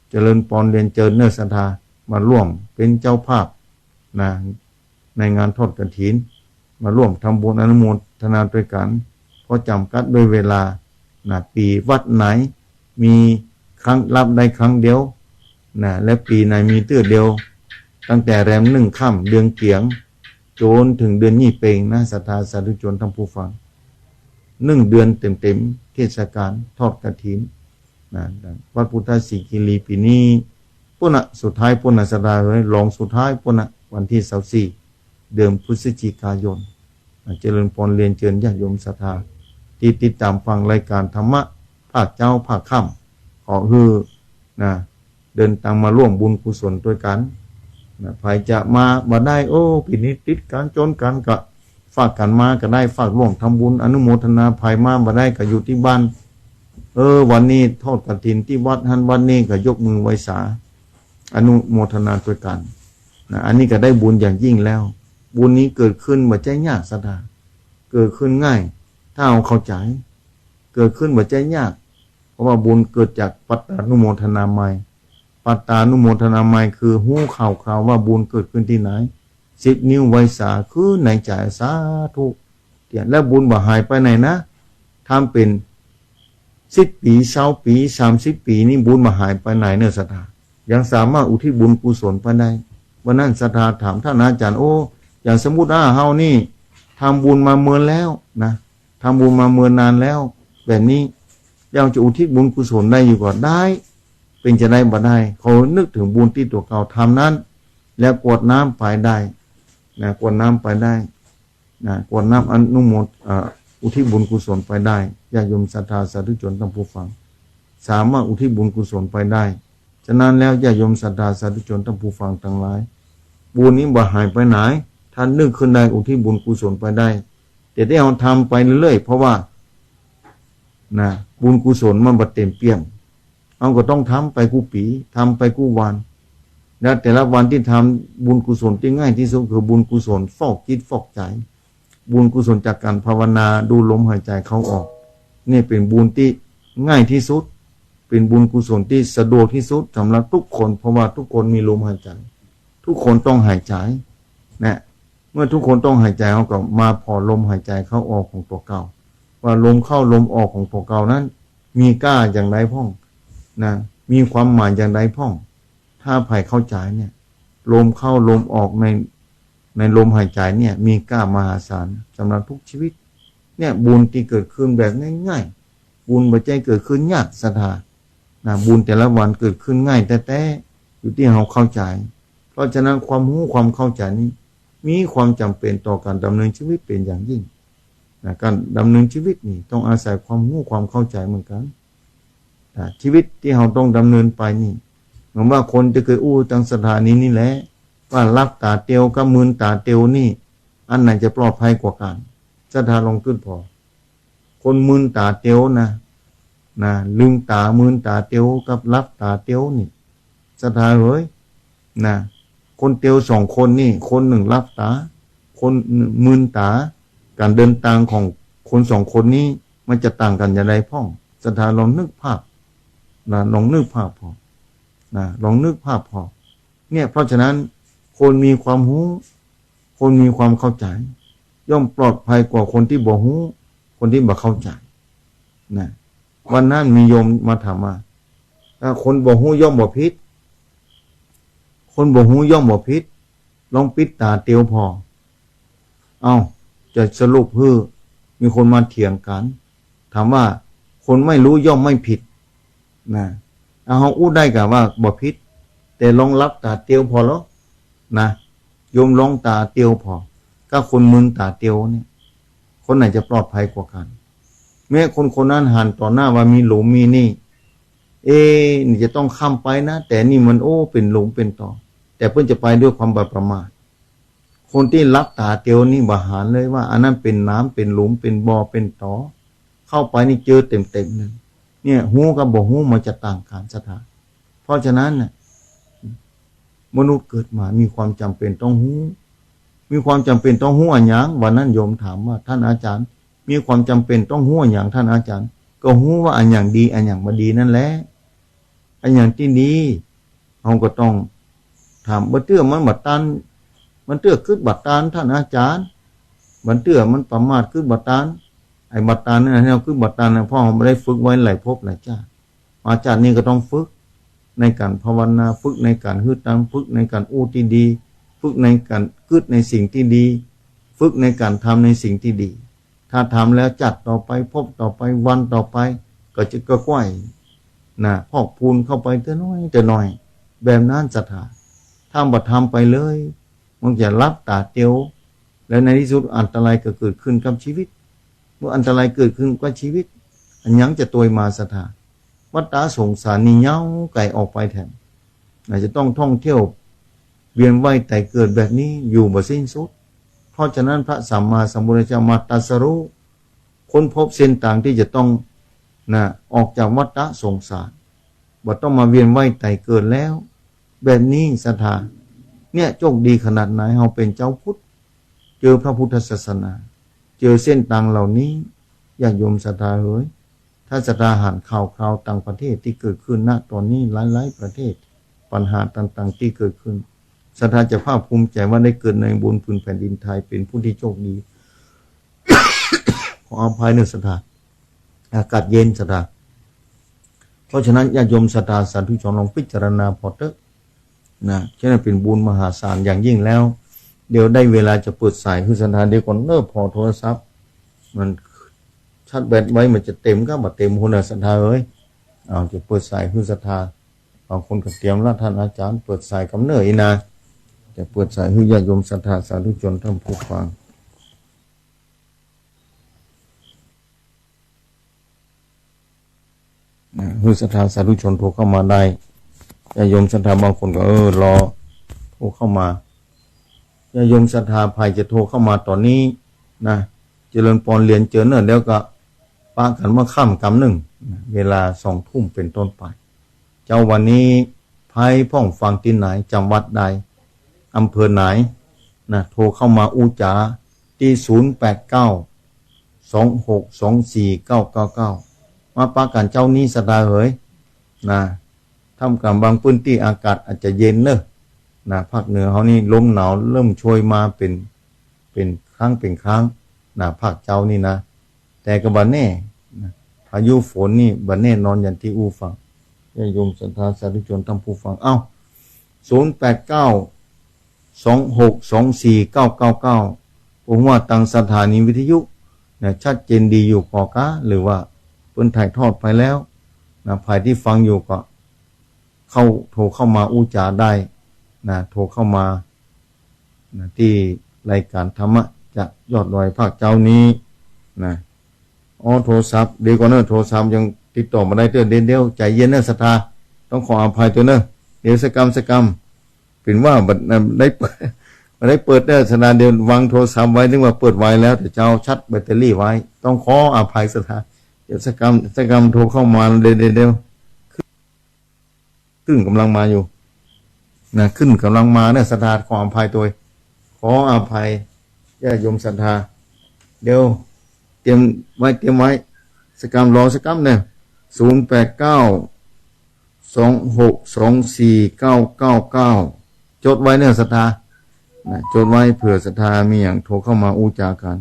เจริญปอนเรียนเจิญเน้อศรัทธา มาร่วมเป๋นเจ้าภาพนะ ในงานทอดกฐิน มาร่วมทำบุญอนุโมทนาตวยกั๋น เพราะจ๋ำกัดด้วยเวลานะ ปี๋วัดไหนมีครั้ง ฮับได้ครั้งเดียวนะ และปี๋ไหนมีเตื้อเดียว ตั้งแต่แรมหนึ่งค่ำเดือนเกี๋ยง จ๋นเถิงเดือนยี่เปงนะ ศรัทธาสาธุชนต้านผู้ฟัง หนึ่งเดือนเต๋มๆ เทศกาลทอดกฐิน นะ วัดพุทธศรีคีรีปี๋นี้ ปู้นนะ สุดท้ายปู้นนะศรัทธาเอ๋ย รองสุดท้ายปู้นนะ วันตี้ซาวสี่ เดือนพฤศจิกายน นะ เจริญปอนเรียนเจิญญาติโยมศรัทธา ตี้ติดต๋ามฟังรายก๋านธรรมะภาคเจ๊าภาคค่ำ ขอหื้อนะ เดินตางมาร่วมบุญกุศลตวยกั๋นนะ ใผจะมาบ่ได้ โอ้ ปี๋นี้ติดกั๋นจ๋นกั๋น ก็ฝากกั๋นมาก็ได้ ฝากร่วมทำบุญอนุโมทนา ใผมาบ่ได้ก็อยู่ตี้บ้าน เออ วันนี้ทอดกฐินตี้วัดหั้นวัดนี้ ก็ยกมือไหว้สา อนุโมทนาตวยกั๋นนะ อันนี้ก็ได้บุญอย่างยิ่งแล้ว บุญนี้เกิดขึ้นบ่ใจ้ยากศรัทธา เกิดขึ้นง่าย ถ้าเฮาเข้าใจ๋ เกิดขึ้นบ่ใจ้ยาก เพราะว่าบุญเกิดจากปัตตานุโมทนามัย ปัตตานุโมทนามัยคือฮู้ข่าวคราวว่าบุญเกิดขึ้นตี้ไหน สิบนิ้วไหว้สาขึ้นในใจ๋ สาธุ เตี้ย แล้วบุญบ่หายไปไหนนะ ทำเป๋นสิบปี๋ ซาวปี๋ สามสิบปี๋นี่บุญบ่หายไปไหนเน่อศรัทธา ยังสามารถอุทิศบุญกุศลไปได้ วันนั้นศรัทธาถามต้านอาจ๋ารย์ โอ้ อย่างสมมุติว่าเฮานี่ทำบุญมาเมินแล้วนะ ทำบุญมาเมินนานแล้ว แบบนี้ยังจะอุทิศบุญกุศลได้อยู่ก่อ ได้ เป๋นจะไดบ่ได้ ขอนึกเถิงบุญตี้ตั๋วเก่าทำนั้น แล้วกรวดน้ำไปได้นะ กรวดน้ำไปได้นะ กรวดน้ำอนุโมท- เอ่อ อุทิศบุญกุศลไปได้ ญาติโยมศรัทธาสาธุชนต้านผู้ฟัง สามารถอุทิศบุญกุศลไปได้ ฉะนั้นแล้วญาติโยมศรัทธาสาธุชนต้านผู้ฟังตังหลาย บุญนี้บ่หายไปไหน ถ้านึกขึ้นได้อุทิศบุญกุศลไปได้ แต่ตี้เฮาทำไปเรื่อยๆ เพราะว่า นะ บุญกุศลมันบ่เต็มเปี่ยม เฮาก็ต้องทำไปกู้ปี๋ ทำไปกู้วัน และแต่ละวันตี้ทำบุญกุศลตี้ง่ายตี้สุดคือบุญกุศลฟอกจิตฟอกใจ๋ บุญกุศลจากก๋านภาวนาดูลมหายใจ๋เข้าออก นี่เป๋นบุญตี้ง่ายตี้สุด เป๋นบุญกุศลตี้สะดวกตี้สุดสำหรับกู้คน เพราะว่ากู้คนมีลมหายใจ๋ กู้คนต้องหายใจ๋นะ เมื่อกู้คนต้องหายใจ๋ เฮาก็มาผ่อลมหายใจ๋เข้าออกของตั๋วเก่า ว่าลมเข้าลมออกของตั๋วเก่านั้น มีก้าอย่างใดพ่องนะ มีความหมายอย่างใดพ่อง ถ้าใผเข้าใจ๋เนี่ย ลมเข้าลมออกใน ในลมหายใจ๋เนี่ย มีก้ามหาศาลสำหรับกู้ชีวิต เนี่ย บุญตี้เกิดขึ้นแบบง่ายๆ บุญบ่ใจ้เกิดขึ้นยากศรัทธานะ บุญแต่ละวันเกิดขึ้นง่ายแต๊ๆ อยู่ตี้เฮาเข้าใจ๋ เพราะฉะนั้นความฮู้ความเข้าใจ๋นี้ มีความจ๋ำเป๋นต่อก๋านดำเนินชีวิตเป๋นอย่างยิ่งนะ ก๋านดำเนินชีวิตนี่ต้องอาศัยความฮู้ความเข้าใจ๋เหมือนกั๋นนะ ชีวิตตี้เฮาต้องดำเนินไปนี่ เหมือนว่าคนตี้เกยอู้ตังศรัทธานี้นี่แหละ ว่าหลับต๋าเตียวกับมืนต๋าเตียวนี่ อันไหนจะปลอดภัยกว่ากั๋น ศรัทธาลองกึ๊ดผ่อ คนมืนต๋าเตียวนะ นะ ลืมต๋ามืนต๋าเตียวกับหลับต๋าเตียวนี่ ศรัทธาเหย นะ คนเตียวสองคนนี่ คนนึ่งหลับต๋า คนนึ่งมืนต๋า ก๋านเดินตางของคนสองคนนี้มันจะต่างกั๋นอย่างใดพ่อง ศรัทธาลองนึกภาพนะ ลองนึกภาพผ่อนะ ลองนึกภาพผ่อ เนี่ย เพราะฉะนั้นคนมีความฮู้ คนมีความเข้าใจ๋ ย่อมปลอดภัยกว่าคนตี้บ่ฮู้ คนตี้บ่เข้าใจ๋นะ วันนั้นมีโยมมาถามว่า ถ้าคนบ่ฮู้ย่อมบ่ผิด คนบ่ฮู้ย่อมบ่ผิด ลองปิดต๋าเตียวผ่อ เอ้า จะสรุปหื้อ มีคนมาเถียงกั๋น ถามว่า คนไม่รู้ย่อมไม่ผิดนะ เอา เฮาอู้ได้ก่าว่าบ่ผิด แต่ลองหลับต๋าเตียวผ่อลอนะ โยมลองต๋าเตียวผ่อ กับคนมืนต๋าเตียวเนี่ย คนไหนจะปลอดภัยกว่ากั๋น แม้คนคนนั้นหันต่อหน้าว่ามีหลุมมีนี่ เอ๊ะ นี่จะต้องข้ามไปนะ แต่นี่มัน โอ้ เป๋นหลุมเป๋นต๋อ แต่เปิ้นจะไปด้วยความบ่ประมาท คนตี้หลับต๋าเตียวนี่บ่หันเลยว่าอันนั้นเป๋นหนาม เป๋นหลุม เป๋นบ่อ เป๋นต๋อ เข้าไปนี่เจอเต็มๆ เลย เนี่ย ฮู้กับบ่ฮู้มันจะต่างกั๋นศรัทธา เพราะฉะนั้นน่ะ มนุษย์เกิดมามีความจ๋ำเป๋นต้องฮู้ มีความจ๋ำเป๋นต้องฮู้อะหยัง วันนั้นโยมถามว่า ท่านอาจารย์ มีความจ๋ำเป๋นต้องฮู้อะหยังท่านอาจารย์ ก็ฮู้ว่าอะหยังดี อะหยังบ่ดีนั่นแหละ อะหยังตี้ดี เฮาก็ต้องถาม บางเตื้อมันบ่ตัน บางเตื้อกึ๊ดบ่ตันท่านอาจารย์ บางเตื้อมันประมาทกึ๊ดบ่ตัน ไอ้บ่ตันนั่นน่ะ เฮากึ๊ดบ่ตันน่ะ เพราะเฮาบ่ได้ฝึกไว้หลายภพหลายจาติ มาจาตินี้ก็ต้องฝึกในก๋านภาวนา ฝึกในก๋านหื้อตังค์ ฝึกในก๋านอู้ตี้ดี ฝึกในก๋านกึ๊ดในสิ่งตี้ดี ฝึกในก๋านทำในสิ่งตี้ดี ถ้าทำแล้วจาติต่อไป ภพต่อไป วันต่อไป ก็จะก็ไขว่นะ พอกพูนเข้าไปเตื้อน้อยเตื้อน้อย แบบนั้นศรัทธา ถ้าบ่ทำไปเลย มันจะหลับต๋าเตียว แล้วในตี้สุดอันตรายก็เกิดขึ้นกับชีวิต เมื่ออันตรายเกิดขึ้นกับชีวิต อะหยังจะตวยมาศรัทธา วัฏฏะสงสารนี่ยาวไก๋ออกไปแถม อาจจะต้องท่องเที่ยวเวียนว่ายต๋ายเกิดแบบนี้อยู่บ่สิ้นสุด เพราะฉะนั้นพระสัมมาสัมพุทธเจ้ามาตรัสรู้ ค้นพบเส้นตางตี้จะต้อง นะ ออกจากวัฏฏะสงสาร บ่ต้องมาเวียนว่ายต๋ายเกิดแล้ว แบบนี้ศรัทธา เนี่ย โจคดีขนาดไหน เฮาเป๋นจาวพุทธ เจอพระพุทธศาสนา เจอเส้นตางเหล่านี้ ญาติโยมศรัทธาเหย ถ้าศรัทธาหันข่าวคราวต่างประเทศตี้เกิดขึ้น ณ ต๋อนนี้หลายๆ ประเทศ ปัญหาต่างๆ ตี้เกิดขึ้น ศรัทธาจะภาคภูมิใจ๋ว่าได้เกิดในบนผืนแผ่นดินไทย เป๋นผู้ตี้โชคดี ขออภัยเน่อศรัทธา อากาศเย็นศรัทธา เพราะฉะนั้นญาติโยมศรัทธาสาธุชนลองพิจารณาผ่อเต๊อะ นะ ฉะนั้นเป๋นบุญมหาศาลอย่างยิ่งแล้ว เดี๋ยวได้เวลาจะเปิดสายหื้อศรัทธา เดี๋ยวก่อนเน่อ ผ่อโทรศัพท์ มันชาร์จแบตไว้มันจะเต๋มก้าบ่เต๋ม หัวหน้าศรัทธาเอ๋ย เอา จะเปิดสายหื้อศรัทธา บางคนก็เตรียมละ ต้านอาจ๋ารย์ เปิดสายกำเน่ออีนา จะเปิดสายหื้อญาติโยมศรัทธาสาธุชนท่านผู้ฟัง นะ หื้อศรัทธาสาธุชนโทรเข้ามาได้ ญาติโยมศรัทธาบางคนก็ เออ รอโทรเข้ามา ญาติโยมศรัทธาใผจะโทรเข้ามาต๋อนนี้นะ เจริญปอนเรียนเจิญเน่อ เดี๋ยวก็ปะกั๋นเมื่อค่ำกำนึ่งนะ เวลาสองทุ่มเป๋นต้นไป เจ๊าวันนี้ ใผพ่องฟังตี้ไหน จังหวัดใด อำเภอไหนนะ โทรเข้ามาอู้จ๋า ตี้ ศูนย์แปดเก้า สองหกสองสี่เก้าเก้าเก้า มาปะกั๋นเจ๊านี้ศรัทธาเอ๋ย นะ ท่ามกลางบางพื้นตี้อากาศอาจจะเย็นเน่อ นะ ภาคเหนือเฮานี่ลมหนาวเริ่มโชยมาเป๋น เป๋นครั้งเป๋นครั้ง นะ ภาคเจ๊านี่นะ แต่ก็บ่แน่ นะ พายุฝนนี่บ่แน่นอนอย่างตี้อู้ฟัง ญาติโยมศรัทธาสาธุชนท่านผู้ฟัง เอ้า ศูนย์แปดเก้า สองหกสองสี่เก้าเก้าเก้า บ่ฮู้ว่าตางสถานีวิทยุนะ ชัดเจนดีอยู่ก่อก๊า หรือว่าเปิ้นถ่ายทอดไปแล้วนะ ใผตี้ฟังอยู่ก็เข้า โทรเข้ามาอู้จ๋าได้นะ โทรเข้ามานะ ตี้รายก๋านธรรมะจากยอดดอยภาคเจ๊านี้นะ อ้อ โทรศัพท์ เดี๋ยวก่อนเน่อ โทรศัพท์ยังติดต่อบ่ได้เตื้อ เดี๋ยว เดี๋ยว ใจ๋เย็นเน่อศรัทธา ต้องขออภัยตวยเน่อ เดี๋ยวสักกำ สักกำ เป๋นว่าบ่ ได้เปิด บ่ได้เปิดเน่อศรัทธา เดี๋ยววางโทรศัพท์ไว้ นึกว่าเปิดไว้แล้ว แต่เจ้าชาร์จแบตเตอรี่ไว้ ต้องขออภัยศรัทธา เดี๋ยวสักกำ สักกำโทรเข้ามา เดี๋ยว เดี๋ยว เดี๋ยว ขึ้นกำลังมาอยู่นะ ขึ้นกำลังมาเน่อศรัทธา ขออภัยตวย ขออภัยญาติโยมศรัทธา เดี๋ยวเตรียมไว้ เตรียมไว้ สักกำ รอสักกำเน่อ ศูนย์แปดเก้า สองหกสองสี่เก้าเก้าเก้า จดไว้เน่อศรัทธานะ จดไว้เผื่อศรัทธามีหยังโทรเข้ามาอู้จ๋ากั๋น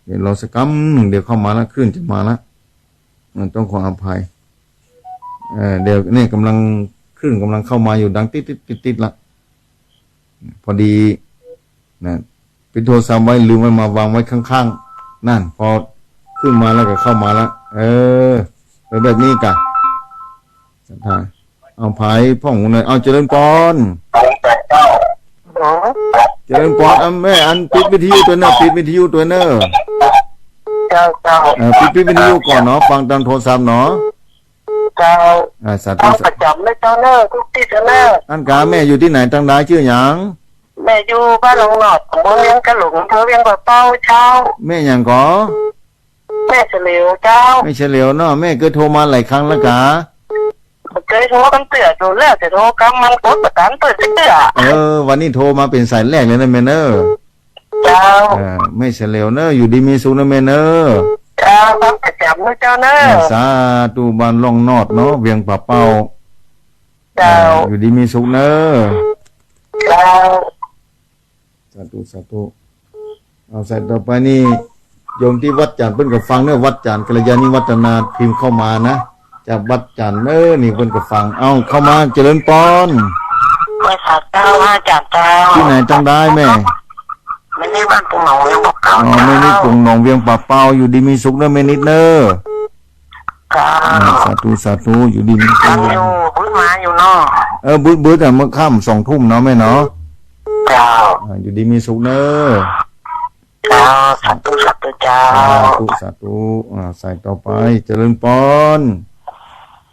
เดี๋ยวรอสักกำนึ่ง เดี๋ยวเข้ามาละ ขึ้นจะมาละ มันต้องขออภัย เอ่อ เดี๋ยวเนี่ยกำลัง ขึ้นกำลังเข้ามาอยู่ ดังติ๊ดติ๊ดติ๊ดติ๊ดละ พอดีนะ ปิดโทรศัพท์ไว้ ลืมไว้ มาวางไว้ข้างๆ นั่น พอขึ้นมาแล้วก็เข้ามาละ เออ เป๋นแบบนี้ก่ะ ศรัทธา เอา ใผพ่องหน่อย เอา เจริญปอน เจริญปอน อ่ะ แม่ อันปิดวิทยุตวยเน่อ ปิดวิทยุตวยเน่อ เจ้า เจ้า เออ ปิด ปิดวิทยุก่อนเนาะ ฟังตางโทรศัพท์เนาะ เจ้า อ่า สาธุ ฟังประจ๋ำเลยเจ้าเน่อ กู้ติ๊ดเน่อ อั้นกา แม่อยู่ตี้ไหนตางใด จื้อหยัง แม่อยู่บ้านหนองหนอด ตำบลเวียงกะหลง อำเภอเวียงป่าเป้าเจ้า แม่หยังก่อ แม่เฉลียวเจ้า แม่เฉลียวเนาะ แม่เกยโทรมาหลายครั้งแล้วกา เกยโทรกั๋นเตื้ออยู่แล้ว แต่โทรกำมันกดบ่ตันเปิ้นเตื้อ เออ วันนี้โทรมาเป๋นสายแรกเลยเน่อแม่เน่อ เจ้า เออ แม่เฉลียวเน่อ อยู่ดีมีสุขเน่อแม่เน่อ เจ้า ฟังประจ๋ำเลยเจ้าเน่อ เออ สาธุ บ้านหนองหนอดเนาะ เวียงป่าเป้า เจ้า เออ อยู่ดีมีสุขเน่อ เจ้า สาธุ สาธุ เอา สายต่อไปนี่ โยมตี้วัดจ๋านทน์เปิ้นก็ฟังเน่อ วัดจ๋านทน์ กัลยาณิวัฒนา พิมพ์เข้ามานะ จากวัดจ๋านทน์ เออ นี่เปิ้นก็ฟัง เอา เข้ามา เจริญปอน ไหว้สาเจ้า อาจ๋ารย์เจ้า ตี้ไหนตางใดแม่ แม่นิด บ้านปงหนองเวียงป่าเป้า อ๋อ แม่นิด เจ้า ปงหนองเวียงป่าเป้า อยู่ดีมีสุขเน่อแม่นิดเน่อ เจ้า อ่า สาธุ สาธุ อยู่ดีมีสุข ฟังอยู่ บึดมาอยู่เนาะ เออ บึดๆ อ่ะ เมื่อค่ำสองทุ่มเนาะแม่เนาะ เจ้า อ่า อยู่ดีมีสุขเน่อ เจ้า สาธุ สาธุเจ้า สาธุ สาธุ อ่า สายต่อไป เจริญปอน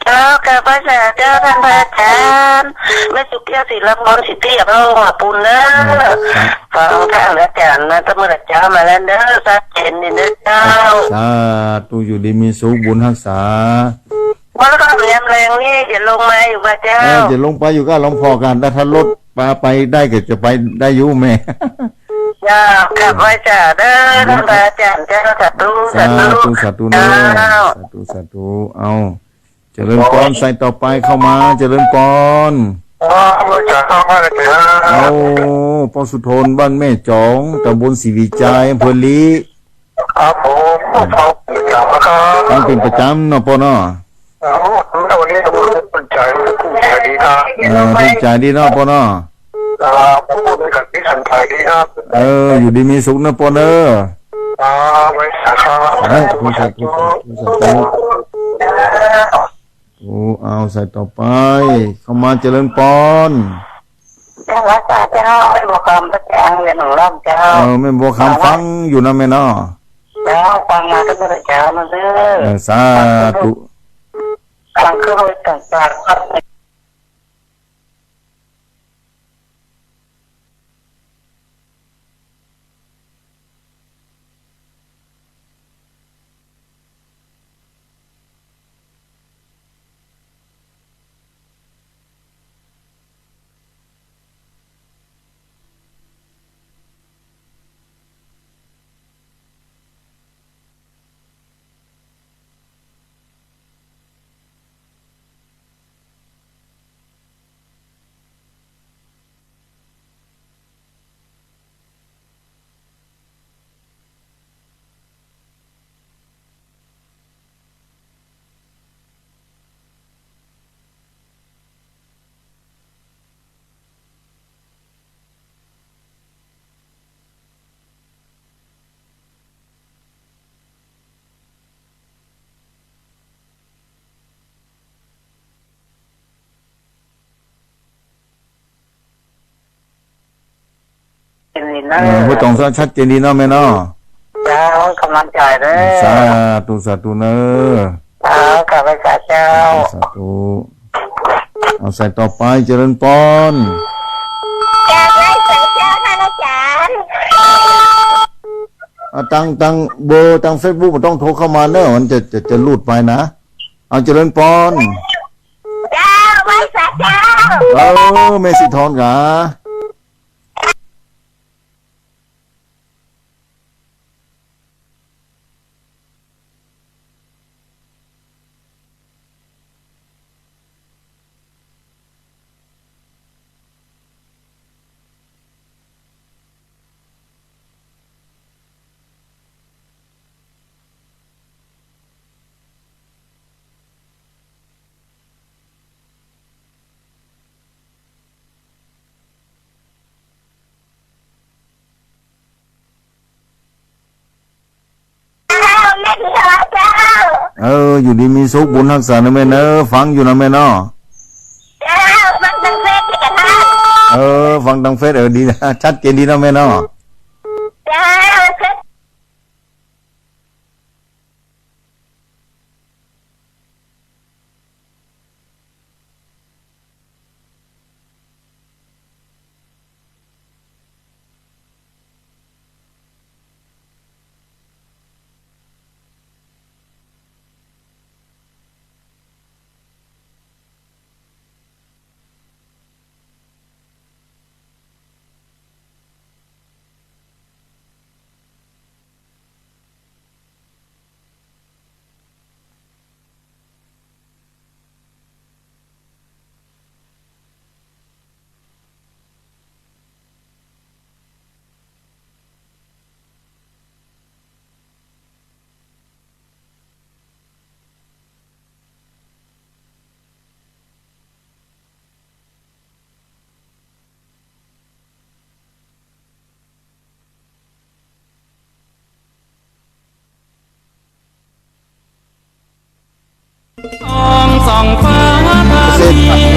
เจ้า ข้าพเจ้า เจ้า ต้านพระอาจ๋ารย์ แม่สุเกี้ยว ศิลปร สิทธิอำนาจ หัวปูนเน่อ อ่า สา ฟังต้านอาจ๋ารย์มาเสมอเจ้า มาแล้วเน่อ ชัดเจนดีเน่อเจ้า สาธุ อยู่ดีมีสุข บุญฮักษา บ่าแล้วก็เตรียมแรงนี่จะลงมาอยู่บ่าเจ้า เออ จะลงไปอยู่ก้า ลองผ่อก่อน ถ้า ถ้ารถปาไปได้ก็จะไปได้อยู่แม่ เจ้า ข้าพเจ้าเน่อ บุญ ต้านพระอาจ๋ารย์เจ้า สาธุ สาธุ สาธุ สาธุเน่อ เจ้า สาธุ สาธุ เอา เจริญปอน สายต่อไปเข้ามา เจริญปอน ครับ มาจากข้างบ้านเลยครับ โอ้ ป้อสุทน บ้านแม่จ๋อง ตำบลศรีวิชัย อำเภอลี้ ครับผม ฟังประจ๋ำนะครับ ฟังเป๋นประจ๋ำเนาะป้อเนาะ ครับ วันนี้ผมภูมิใจ ภูมิใจดีครับ เออ ภูมิใจดีเนาะป้อเนาะ ครับ ผมภูมิใจดี สบายดีครับ เออ อยู่ดีมีสุขเนาะป้อเนาะ ครับ ไว้สาธุ สาธุ สาธุ สาธุ โอ้ เอาสายต่อไป เข้ามา เจริญปอน เจ้า ว่าสาเจ้า แม่บัวคำ พระแสง เวียงหนองล่ำเจ้า เออ แม่บัวคำ ฟังอยู่นะแม่เนาะ เจ้า ฟังมาตั้งแต่เช้ามาเด้อ เออ สาธุ ฟังเครื่องไว้ต่างๆ เห็น เห็น เออ เออ ฮู้ต้องชัดเจนดีเนาะแม่เนาะ เจ้า กำลังใจเด้อ สาธุ สาธุเนาะ เจ้า ข้าพเจ้า สาธุ เอาสายต่อไป เจริญปอน กราบไหว้สาเจ้า ท่านอาจารย์ อ่ะ ตัง ตังเบอร์ ตังเฟซบุ๊ก บ่ต้องโทรเข้ามาเนาะ มันจะ จะ จะหลุดไปนะ เอา เจริญปอน เจ้า ไหว้สาเจ้า เออ แม่สีทองกาเออ อยู่ดีมีสุข บุญฮักษาเนาะแม่เนาะ ฟังอยู่เนาะแม่เนาะ เจ้า ฟังตังเฟซดีกว่านะ เออ ฟังตังเฟซ เออ ดีนะ ชัดเจนดีเนาะแม่เนาะ เจ้า เสร็จ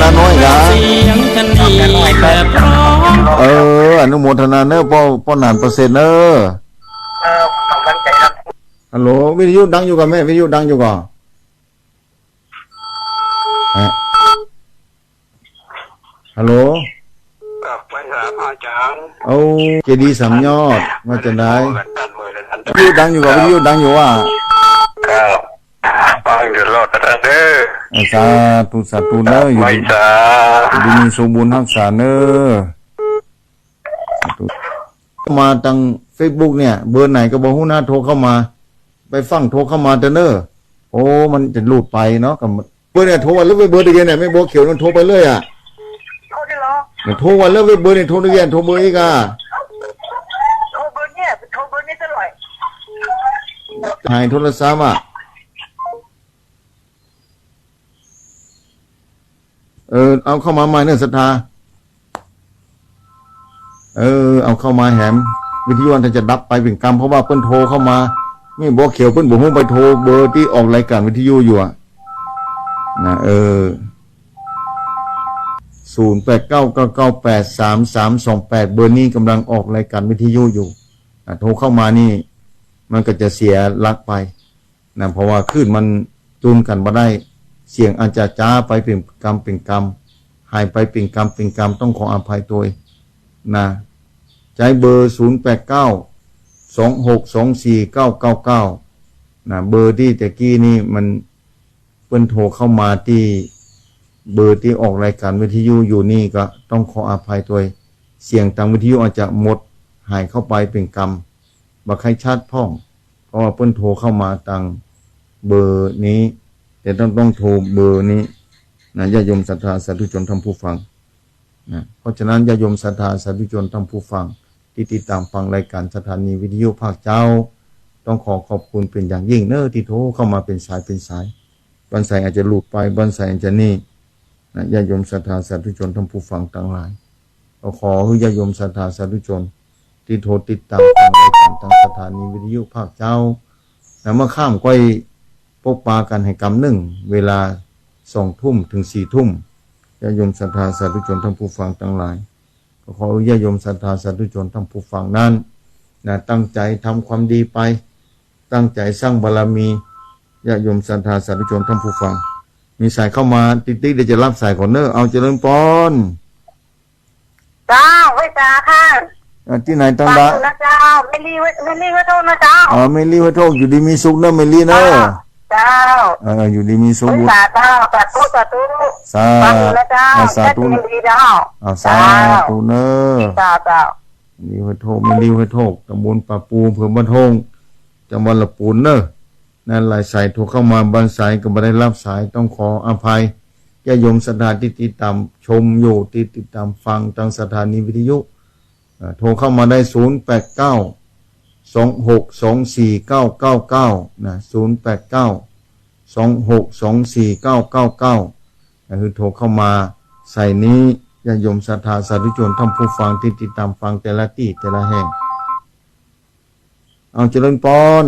น้าน้อยกา เออ อนุโมทนาเนอะ ป้อ ป้อหนานประเสริฐเนอะ ฮัลโหล วิทยุดังอยู่ก่อแม่ วิทยุดังอยู่ก่อ ฮะ ฮัลโหล ครับ ไหว้สาพระอาจ๋ารย์ เอา เจดีย์สามยอด ว่าจะได้ วิทยุดังอยู่ก่อ วิทยุดังอยู่ว่า ครับ ฟังอยู่ตลอดนะเด้อ เออ สาธุ สาธุเนอะ อยู่ดี ไหว้สา อยู่ดีมีสุข บุญฮักษาเนอะ สาธุ มาตังเฟซบุ๊กเนี่ย เบอร์ไหนก็บ่ฮู้นะ โทรเข้ามา ไปฟั่งโทรเข้ามาเถอะเนอะ โอ้ มันจะหลุดไปเนาะ กับเบอร์เนี่ย โทรมาแล้ว เบอร์เดียวเนี่ย แม่บัวเขียวมันโทรไปเรื่อยอะ มันโทรวันแล้วเว้ย เบอร์นี่โทรได้ยัง โทรเบอร์อีกอ่ะ โทรเบอร์เนี่ย โทรเบอร์นี้ตลอด หายโทรศัพท์อ่ะ เออ เอาเข้ามาใหม่เน่อศรัทธา เออ เอาเข้ามาแหม วิทยุอันจะดับไปเป๋นกำ เพราะว่าเปิ้นโทรเข้ามา นี่บ่เขียวเปิ้นบ่ฮู้ไปโทรเบอร์ตี้ออกรายการวิทยุอยู่อะ นะ เออ ศูนย์แปดเก้า เก้าเก้าแปด สามสามสองแปด เบอร์นี้กำลังออกรายการวิทยุอยู่ นะ โทรเข้ามานี่ มันก็จะเสียหลักไป นะ เพราะว่าคลื่นมันจูนกั๋นบ่ได้ เสียงอาจจะจ๊าไปเป๋นกำเป๋นกำ หายไปเป๋นกำเป๋นกำ ต้องขออภัยตวย นะ ใจ๊เบอร์ ศูนย์แปดเก้า สองหกสองสี่เก้าเก้าเก้า นะ เบอร์ตี้ตะกี้นี่มัน เปิ้นโทรเข้ามาตี้เบอร์ตี้ออกรายการวิทยุอยู่นี่ ก็ต้องขออภัยตวย เสียงตางวิทยุอาจจะหมดหายเข้าไปเป๋นกำ บ่ใค่ชัดพ่อง เพราะว่าเปิ้นโทรเข้ามาตางเบอร์นี้ แต่ต้อง ต้องโทรเบอร์นี้ นะ ญาติโยมศรัทธาสาธุชนท่านผู้ฟัง นะ เพราะฉะนั้นญาติโยมศรัทธาสาธุชนท่านผู้ฟัง ตี้ติดตามฟังรายการสถานีวิทยุภาคเจ๊า ต้องขอขอบคุณเป๋นอย่างยิ่งเน่อ ตี้โทรเข้ามาเป๋นสายเป๋นสาย บางสายอาจจะหลุดไป บางสายอาจจะนี่ นะ ญาติโยมศรัทธาสาธุชนท่านผู้ฟังตังหลาย ก็ขอหื้อญาติโยมศรัทธาสาธุชน ตี้โทรติดตามฟังรายการตางสถานีวิทยุภาคเจ๊า นะ เมื่อค่ำก้อยปบปะกั๋นแหมกำนึ่ง เวลาสองทุ่มเถิงสี่ทุ่ม ญาติโยมศรัทธาสาธุชนท่านผู้ฟังตังหลาย ก็ขอหื้อญาติโยมศรัทธาสาธุชนท่านผู้ฟังนั้น นะ ตั้งใจ๋ทำความดีไป ตั้งใจ๋สร้างบารมี ญาติโยมศรัทธาสาธุชนท่านผู้ฟัง มีสายเข้ามาติ๊กๆ เดี๋ยวจะฮับสายก่อนเน่อ เอา เจริญปอน เจ้า ไหว้สาค่ะ อ่า ตี้ไหนตังใด ฟังอยู่นะเจ้า แม่ลี่ แม่ลี่ห้วยโทกนะเจ้า อ๋อ แม่ลี่ห้วยโทก อยู่ดีมีสุขเน่อ แม่ลี่เน่อ เจ้า เออ อยู่ดีมีสุข ไหว้สาเจ้า สาธุ สาธุ สา ฟังอยู่นะเจ้า อ่า สาธุ แม่ลี่ดีเจ้า อ่า สาธุเน่อ เจ้า เจ้า แม่ลี่ห้วยโทก แม่ลี่ห้วยโทก ตำบลป่าปู อำเภอบ้านโฮ่ง จังหวัดละปูนเน่อ นะ หลายสายโทรเข้ามา บางสายก็บ่ได้ฮับสาย ต้องขออภัย ญาติโยมศรัทธาตี้ติดตามชมอยู่ ตี้ติดตามฟังตางสถานีวิทยุ เอ่อ โทรเข้ามาได้ ศูนย์แปดเก้า สองหกสองสี่เก้าเก้าเก้า นะ ศูนย์แปดเก้า สองหกสองสี่เก้าเก้าเก้า นะ คือโทรเข้ามาสายนี้ ญาติโยมศรัทธาสาธุชนท่านผู้ฟังตี้ติดตามฟังแต่ละตี้แต่ละแห่ง เอา เจริญปอน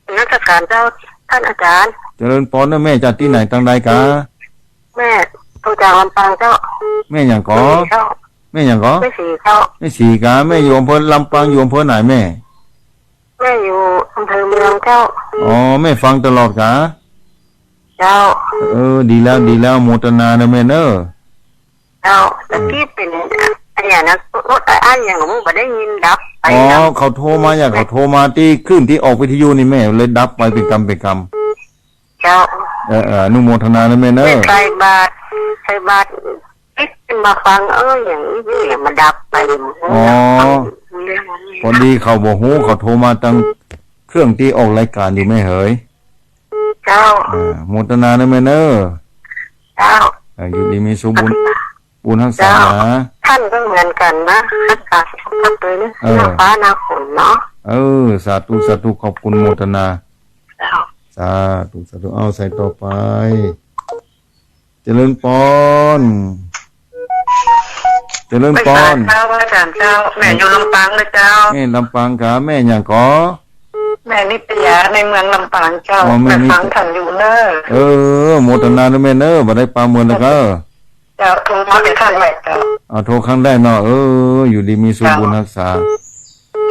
นมัสการเจ้า ต้านอาจ๋ารย์ เจริญปอนเน่อแม่ จากตี้ไหนตังใดกา แม่โทรจากลำปางเจ้า แม่หยังก่อ แม่ศรีเจ้า แม่หยังก่อ แม่ศรีเจ้า แม่ศรีกา แม่อยู่อำเภอลำปาง อยู่อำเภอไหนแม่ แม่อยู่อำเภอเมืองเจ้า อ๋อ แม่ฟังตลอดกา เจ้า เออ ดีแล้ว ดีแล้ว โมทนาเน่อแม่เน่อ เจ้า ตะกี้เป๋นอะหยังนะ รถอ้ายอะหยังก็บ่ได้ยิน ดับไป อ๋อ เนาะ เขาโทรมา อย่างเขาโทรมาตี้คลื่นตี้ออกวิทยุนี่แม่ เลยดับไปเป๋นกำเป๋นกำ เจ้า เออ เออ อนุโมทนานะแม่เน่อ แม่ใส่บาตร ใส่บาตร มาฟัง เออ อย่างนี้ อย่างมาดับไป อ๋อ พอดีเขาบ่ฮู้ เขาโทรมาตางเครื่องตี้ออกรายการอยู่แม่เหย เจ้า อ่า โมทนานะแม่เน่อ เจ้า อ่า อยู่ดีมีสุข บุญ บุญฮักษา เจ้า นะ ต้านก็เหมือนกั๋นนะ ฮักษาสุขภาพตวยนะ เออ หน้าฟ้าหน้าฝนเนาะ เออ สาธุ สาธุ ขอบคุณโมทนา เจ้า สาธุ สาธุ เอา สายต่อไป เจริญปอน เจริญปอน ไหว้สาเจ้า ไหว้สาเจ้า แม่อยู่ลำปางเลยเจ้า แม่ลำปางกา แม่หยังก่อ แม่นิตยา ในเมืองลำปางเจ้า อ๋อ แม่นิตยา แม่ฟังทันอยู่เน่อ เออ โมทนาเน่อแม่เน่อ บ่ได้ปาเมินแล้วก็ เจ้า โทรมาเดี๋ยวทันไว้เจ้า เอา โทรครั้งแรกเนาะ เออ อยู่ดีมีสุข เจ้า บุญฮักษา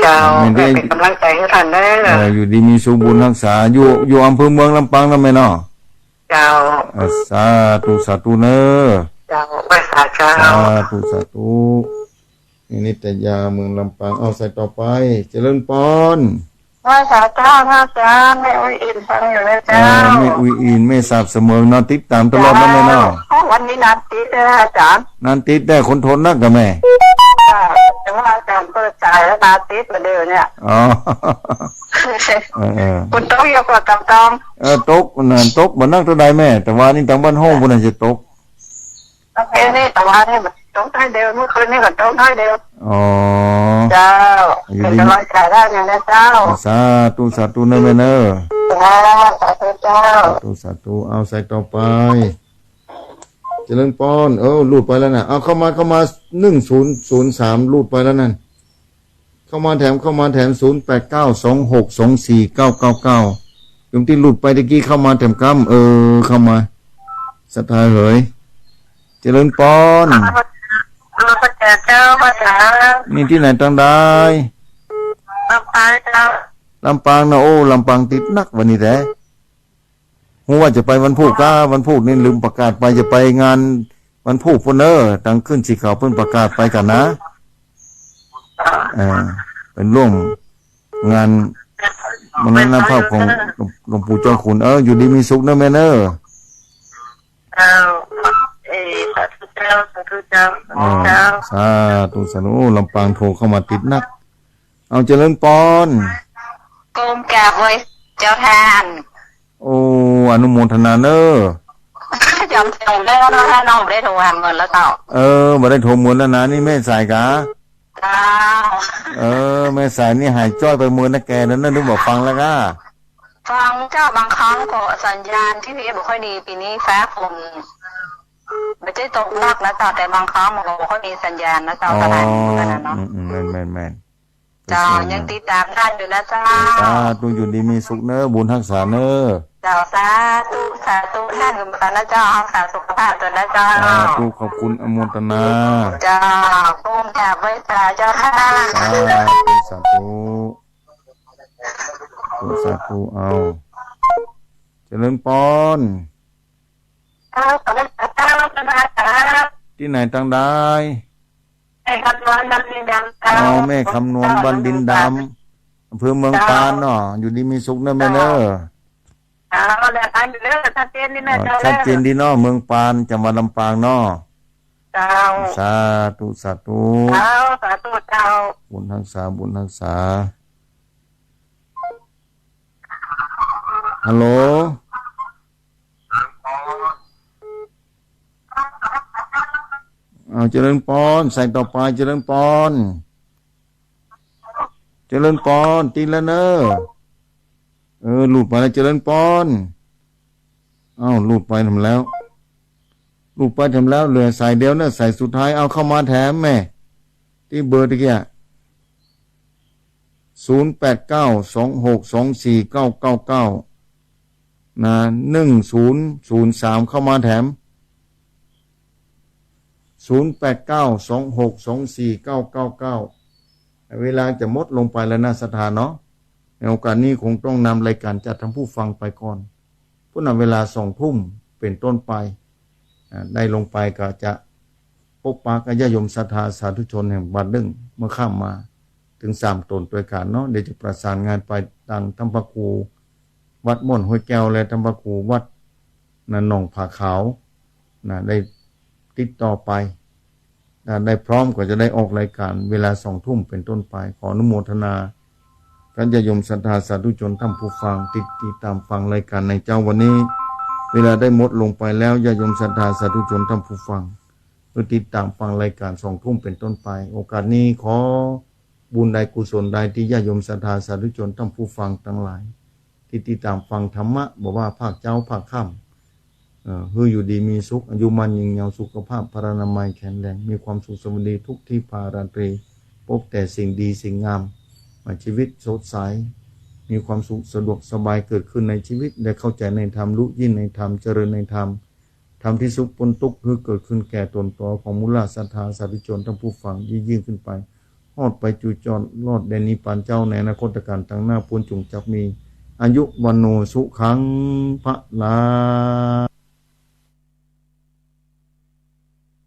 เจ้า แม่ได้ แม่เป๋นกำลังใจ๋หื้อต้านเน่อ เออ อยู่ดีมีสุข บุญฮักษา อยู่ อยู่อำเภอเมืองลำปางเน่อแม่เนาะ เจ้า อ่า สาธุ สาธุเน่อ เจ้า ไหว้สาเจ้า สาธุ สาธุ นี่นิตยา เมืองลำปาง เอา สายต่อไป เจริญปอน ไหว้สาเจ้า พระอาจ๋ารย์ แม่อุยอินฟังอยู่นะเจ้า อ่า แม่อุยอิน แม่สาบเสมอเนาะ ติดตามตลอดนะแม่เนาะ เจ้า วันนี้นานติดนะอาจ๋ารย์ นานติดได้ คนโทรนักกาแม่ เจ้า แต่ว่าอาจ๋ารย์เปิดสายแล้วนานติดมาเดียวเนี่ย อ๋อ เออ เออ ฝนตกอยู่กับกำตอง เออ ตก นั่น ตก บ่นักเต้าใดแม่ แต่ว่านี่ตางบ้านโฮ่งพุ้นน่ะจะตก ตะเกียนี่ แต่ว่านี่มัน ตรงถ้อยเดียว เมื่อคืนนี้ก็ตรงถ้อยเดียว อ๋อ เจ้า อยู่ดี เป๋นก๋ำลังใจ๋ได้อย่างนี้เจ้า สาธุ สาธุเน่อแม่เน่อ เจ้า สาธุเจ้า สาธุ สาธุ เอาสายต่อไป เจริญปอน เออ หลุดไปแล้วนะ เอาเข้ามา เข้ามา หนึ่งศูนย์ศูนย์สาม หลุดไปแล้วนั่น เข้ามาแถม เข้ามาแถม ศูนย์แปดเก้า สองหกสองสี่เก้าเก้าเก้า โยมตี้หลุดไปตะกี้เข้ามาแถมกำ เออ เข้ามา ศรัทธาเหย เจริญปอน เจริญปอนเจ้า พระอาจารย์ นี่ตี้ไหนตังใด ลำปางเจ้า ลำปางนะ โอ้ ลำปางติดนักวันนี้แต๊ ฮู้ว่าจะไปวันพูกก้า วันพูกนี่ลืมประกาศไป จะไปงานวันพูกปู้นเน่อ ตังขึ้นสีขาวเปิ้นประกาศไปกั๋นนะ อ่า เป๋นร่วมงานมรณภาพของหลวง หลวงปู่เจ้าขุน เออ อยู่ดีมีสุขเน่อแม่เน่อ เจ้า เออ สาธุเจ้า สาธุเจ้า เออ เจ้า สาธุ สาธุ โอ้ ลำปางโทรเข้ามาติดนัก เอาเจริญปอน ก้มกราบไหว้เจ้าต้าน โอ้ อนุโมทนาเน่อ จ๋ำเจ้าเน่อ ถ้าน้องบ่ได้โทรหาเมินแล้วเจ้า เออ บ่ได้โทรเมินแล้วนะ นี่แม่สายกา เจ้า เออ แม่สายนี่หายจ้อยไปเมินนะแก นั่นน่ะ นึกว่าฟังแล้วก้า ฟังเจ้า บางครั้งก็สัญญาณตี้พีเอสบ่ค่อยดี ปี๋นี้ฟ้าฝนบ่ใจ้ตกนักนะเจ้า แต่บางครั้งมันก็บ่ค่อยมีสัญญาณนะเจ้า อ๋อ ตลาดนี้ก็นะเนาะ อืม อืม แม่น แม่น แม่น เจ้า ยังติดต๋ามต้านอยู่นะเจ้า สาธุ อยู่ดีมีสุขเน่อ บุญฮักษาเน่อ เจ้า สาธุ สาธุ ต้านอยู่เหมือนกั๋นนะเจ้า ฮักษาสุขภาพตนนะเจ้า สาธุ ขอบคุณอนุโมทนา เจ้า ก้มกราบไหว้สาเจ้าค่ะ สาธุ สาธุ สาธุ เอา เจริญปอน เจ้า ขอบคุณเจ้า สวัสดีครับ ตี้ไหนตังใด แม่คำนวณ บ้านดินดำ อ๋อ แม่คำนวณ บ้านดินดำ อำเภอเมืองปานเนาะ อยู่ดีมีสุขเน่อแม่เน่อ เจ้า เจ้า เดินทางอยู่เน่อ ชัดเจนดีนะ อ๋อ เจ้า ชัดเจนดีเนาะ เมืองปาน จังหวัดลำปางเนาะ เจ้า สาธุ สาธุ เจ้า สาธุเจ้า บุญฮักษา บุญฮักษา ฮัลโหล เอา เจริญปอน สายต่อไป เจริญปอน เจริญปอน ติดแล้วเน่อ เออ หลุดไปแล้ว เจริญปอน เอ้า หลุดไปแถมแล้ว หลุดไปแถมแล้ว เหลือสายเดียวเน่อ สายสุดท้าย เอาเข้ามาแถมแม่ ตี้เบอร์ตะกี้ ศูนย์แปดเก้า สองหกสองสี่เก้าเก้าเก้า นะ หนึ่งศูนย์ศูนย์สาม เข้ามาแถม ศูนย์แปดเก้า สองหกสองสี่เก้าเก้าเก้า เวลาจะหมดลงไปแล้วนะศรัทธาเนาะ ในโอกาสนี้คงต้องนำรายการจากท่านผู้ฟังไปก่อน พุ้นน่ะ เวลาสองทุ่มเป๋นต้นไป อ่า ได้ลงไปก็จะปะปะกับญาติโยมศรัทธาสาธุชนแห่งบ้านเดิ้งเมื่อค่ำมา เถิงสามต๋นตวยกั๋นเนาะ เดี๋ยวจะประสานงานไปตางท่านพระครูวัดม่อนห้วยแก้ว และท่านพระครูวัด นะ หนองผาขาว นะ ได้ติดต่อไป นะ ได้พร้อมก็จะได้ออกรายการเวลาสองทุ่มเป๋นต้นไป ขออนุโมทนา กับญาติโยมศรัทธาสาธุชนท่านผู้ฟัง ติด ติดต๋ามฟังรายการในเจ๊าวันนี้ เวลาได้หมดลงไปแล้ว ญาติโยมศรัทธาสาธุชนท่านผู้ฟัง เพื่อติดต๋ามฟังรายการสองทุ่มเป๋นต้นไป โอกาสนี้ขอบุญใดกุศลใดตี้ญาติโยมศรัทธาสาธุชนท่านผู้ฟังตังหลาย ตี้ติดต๋ามฟังธรรมะ บ่ว่าภาคเจ๊าภาคค่ำ เอ่อ หื้ออยู่ดีมีสุข อายุมั่นยืนยาว สุขภาพพลานามัยแข็งแรง มีความสุขสวัสดีทุกทิพาราตรี พบแต่สิ่งดีสิ่งงาม อ่า ชีวิตสดใส มีความสุขสะดวกสบายเกิดขึ้นในชีวิต ได้เข้าใจ๋ในธรรม รู้ยิ่งในธรรม เจริญในธรรม ธรรมตี้สุขป๊นตุ๊กข์ หื้อเกิดขึ้นแก่ต๋นตั๋วของหมู่เหล่าศรัทธาสาธุชนท่านผู้ฟังยิ่งๆ ขึ้นไป ฮอดไปจุจอดรอดแดนนิพพานเจ๊าในอนาคตกาลตางหน้าปู้น จงจักมีอายุวัณโณสุขังพลัง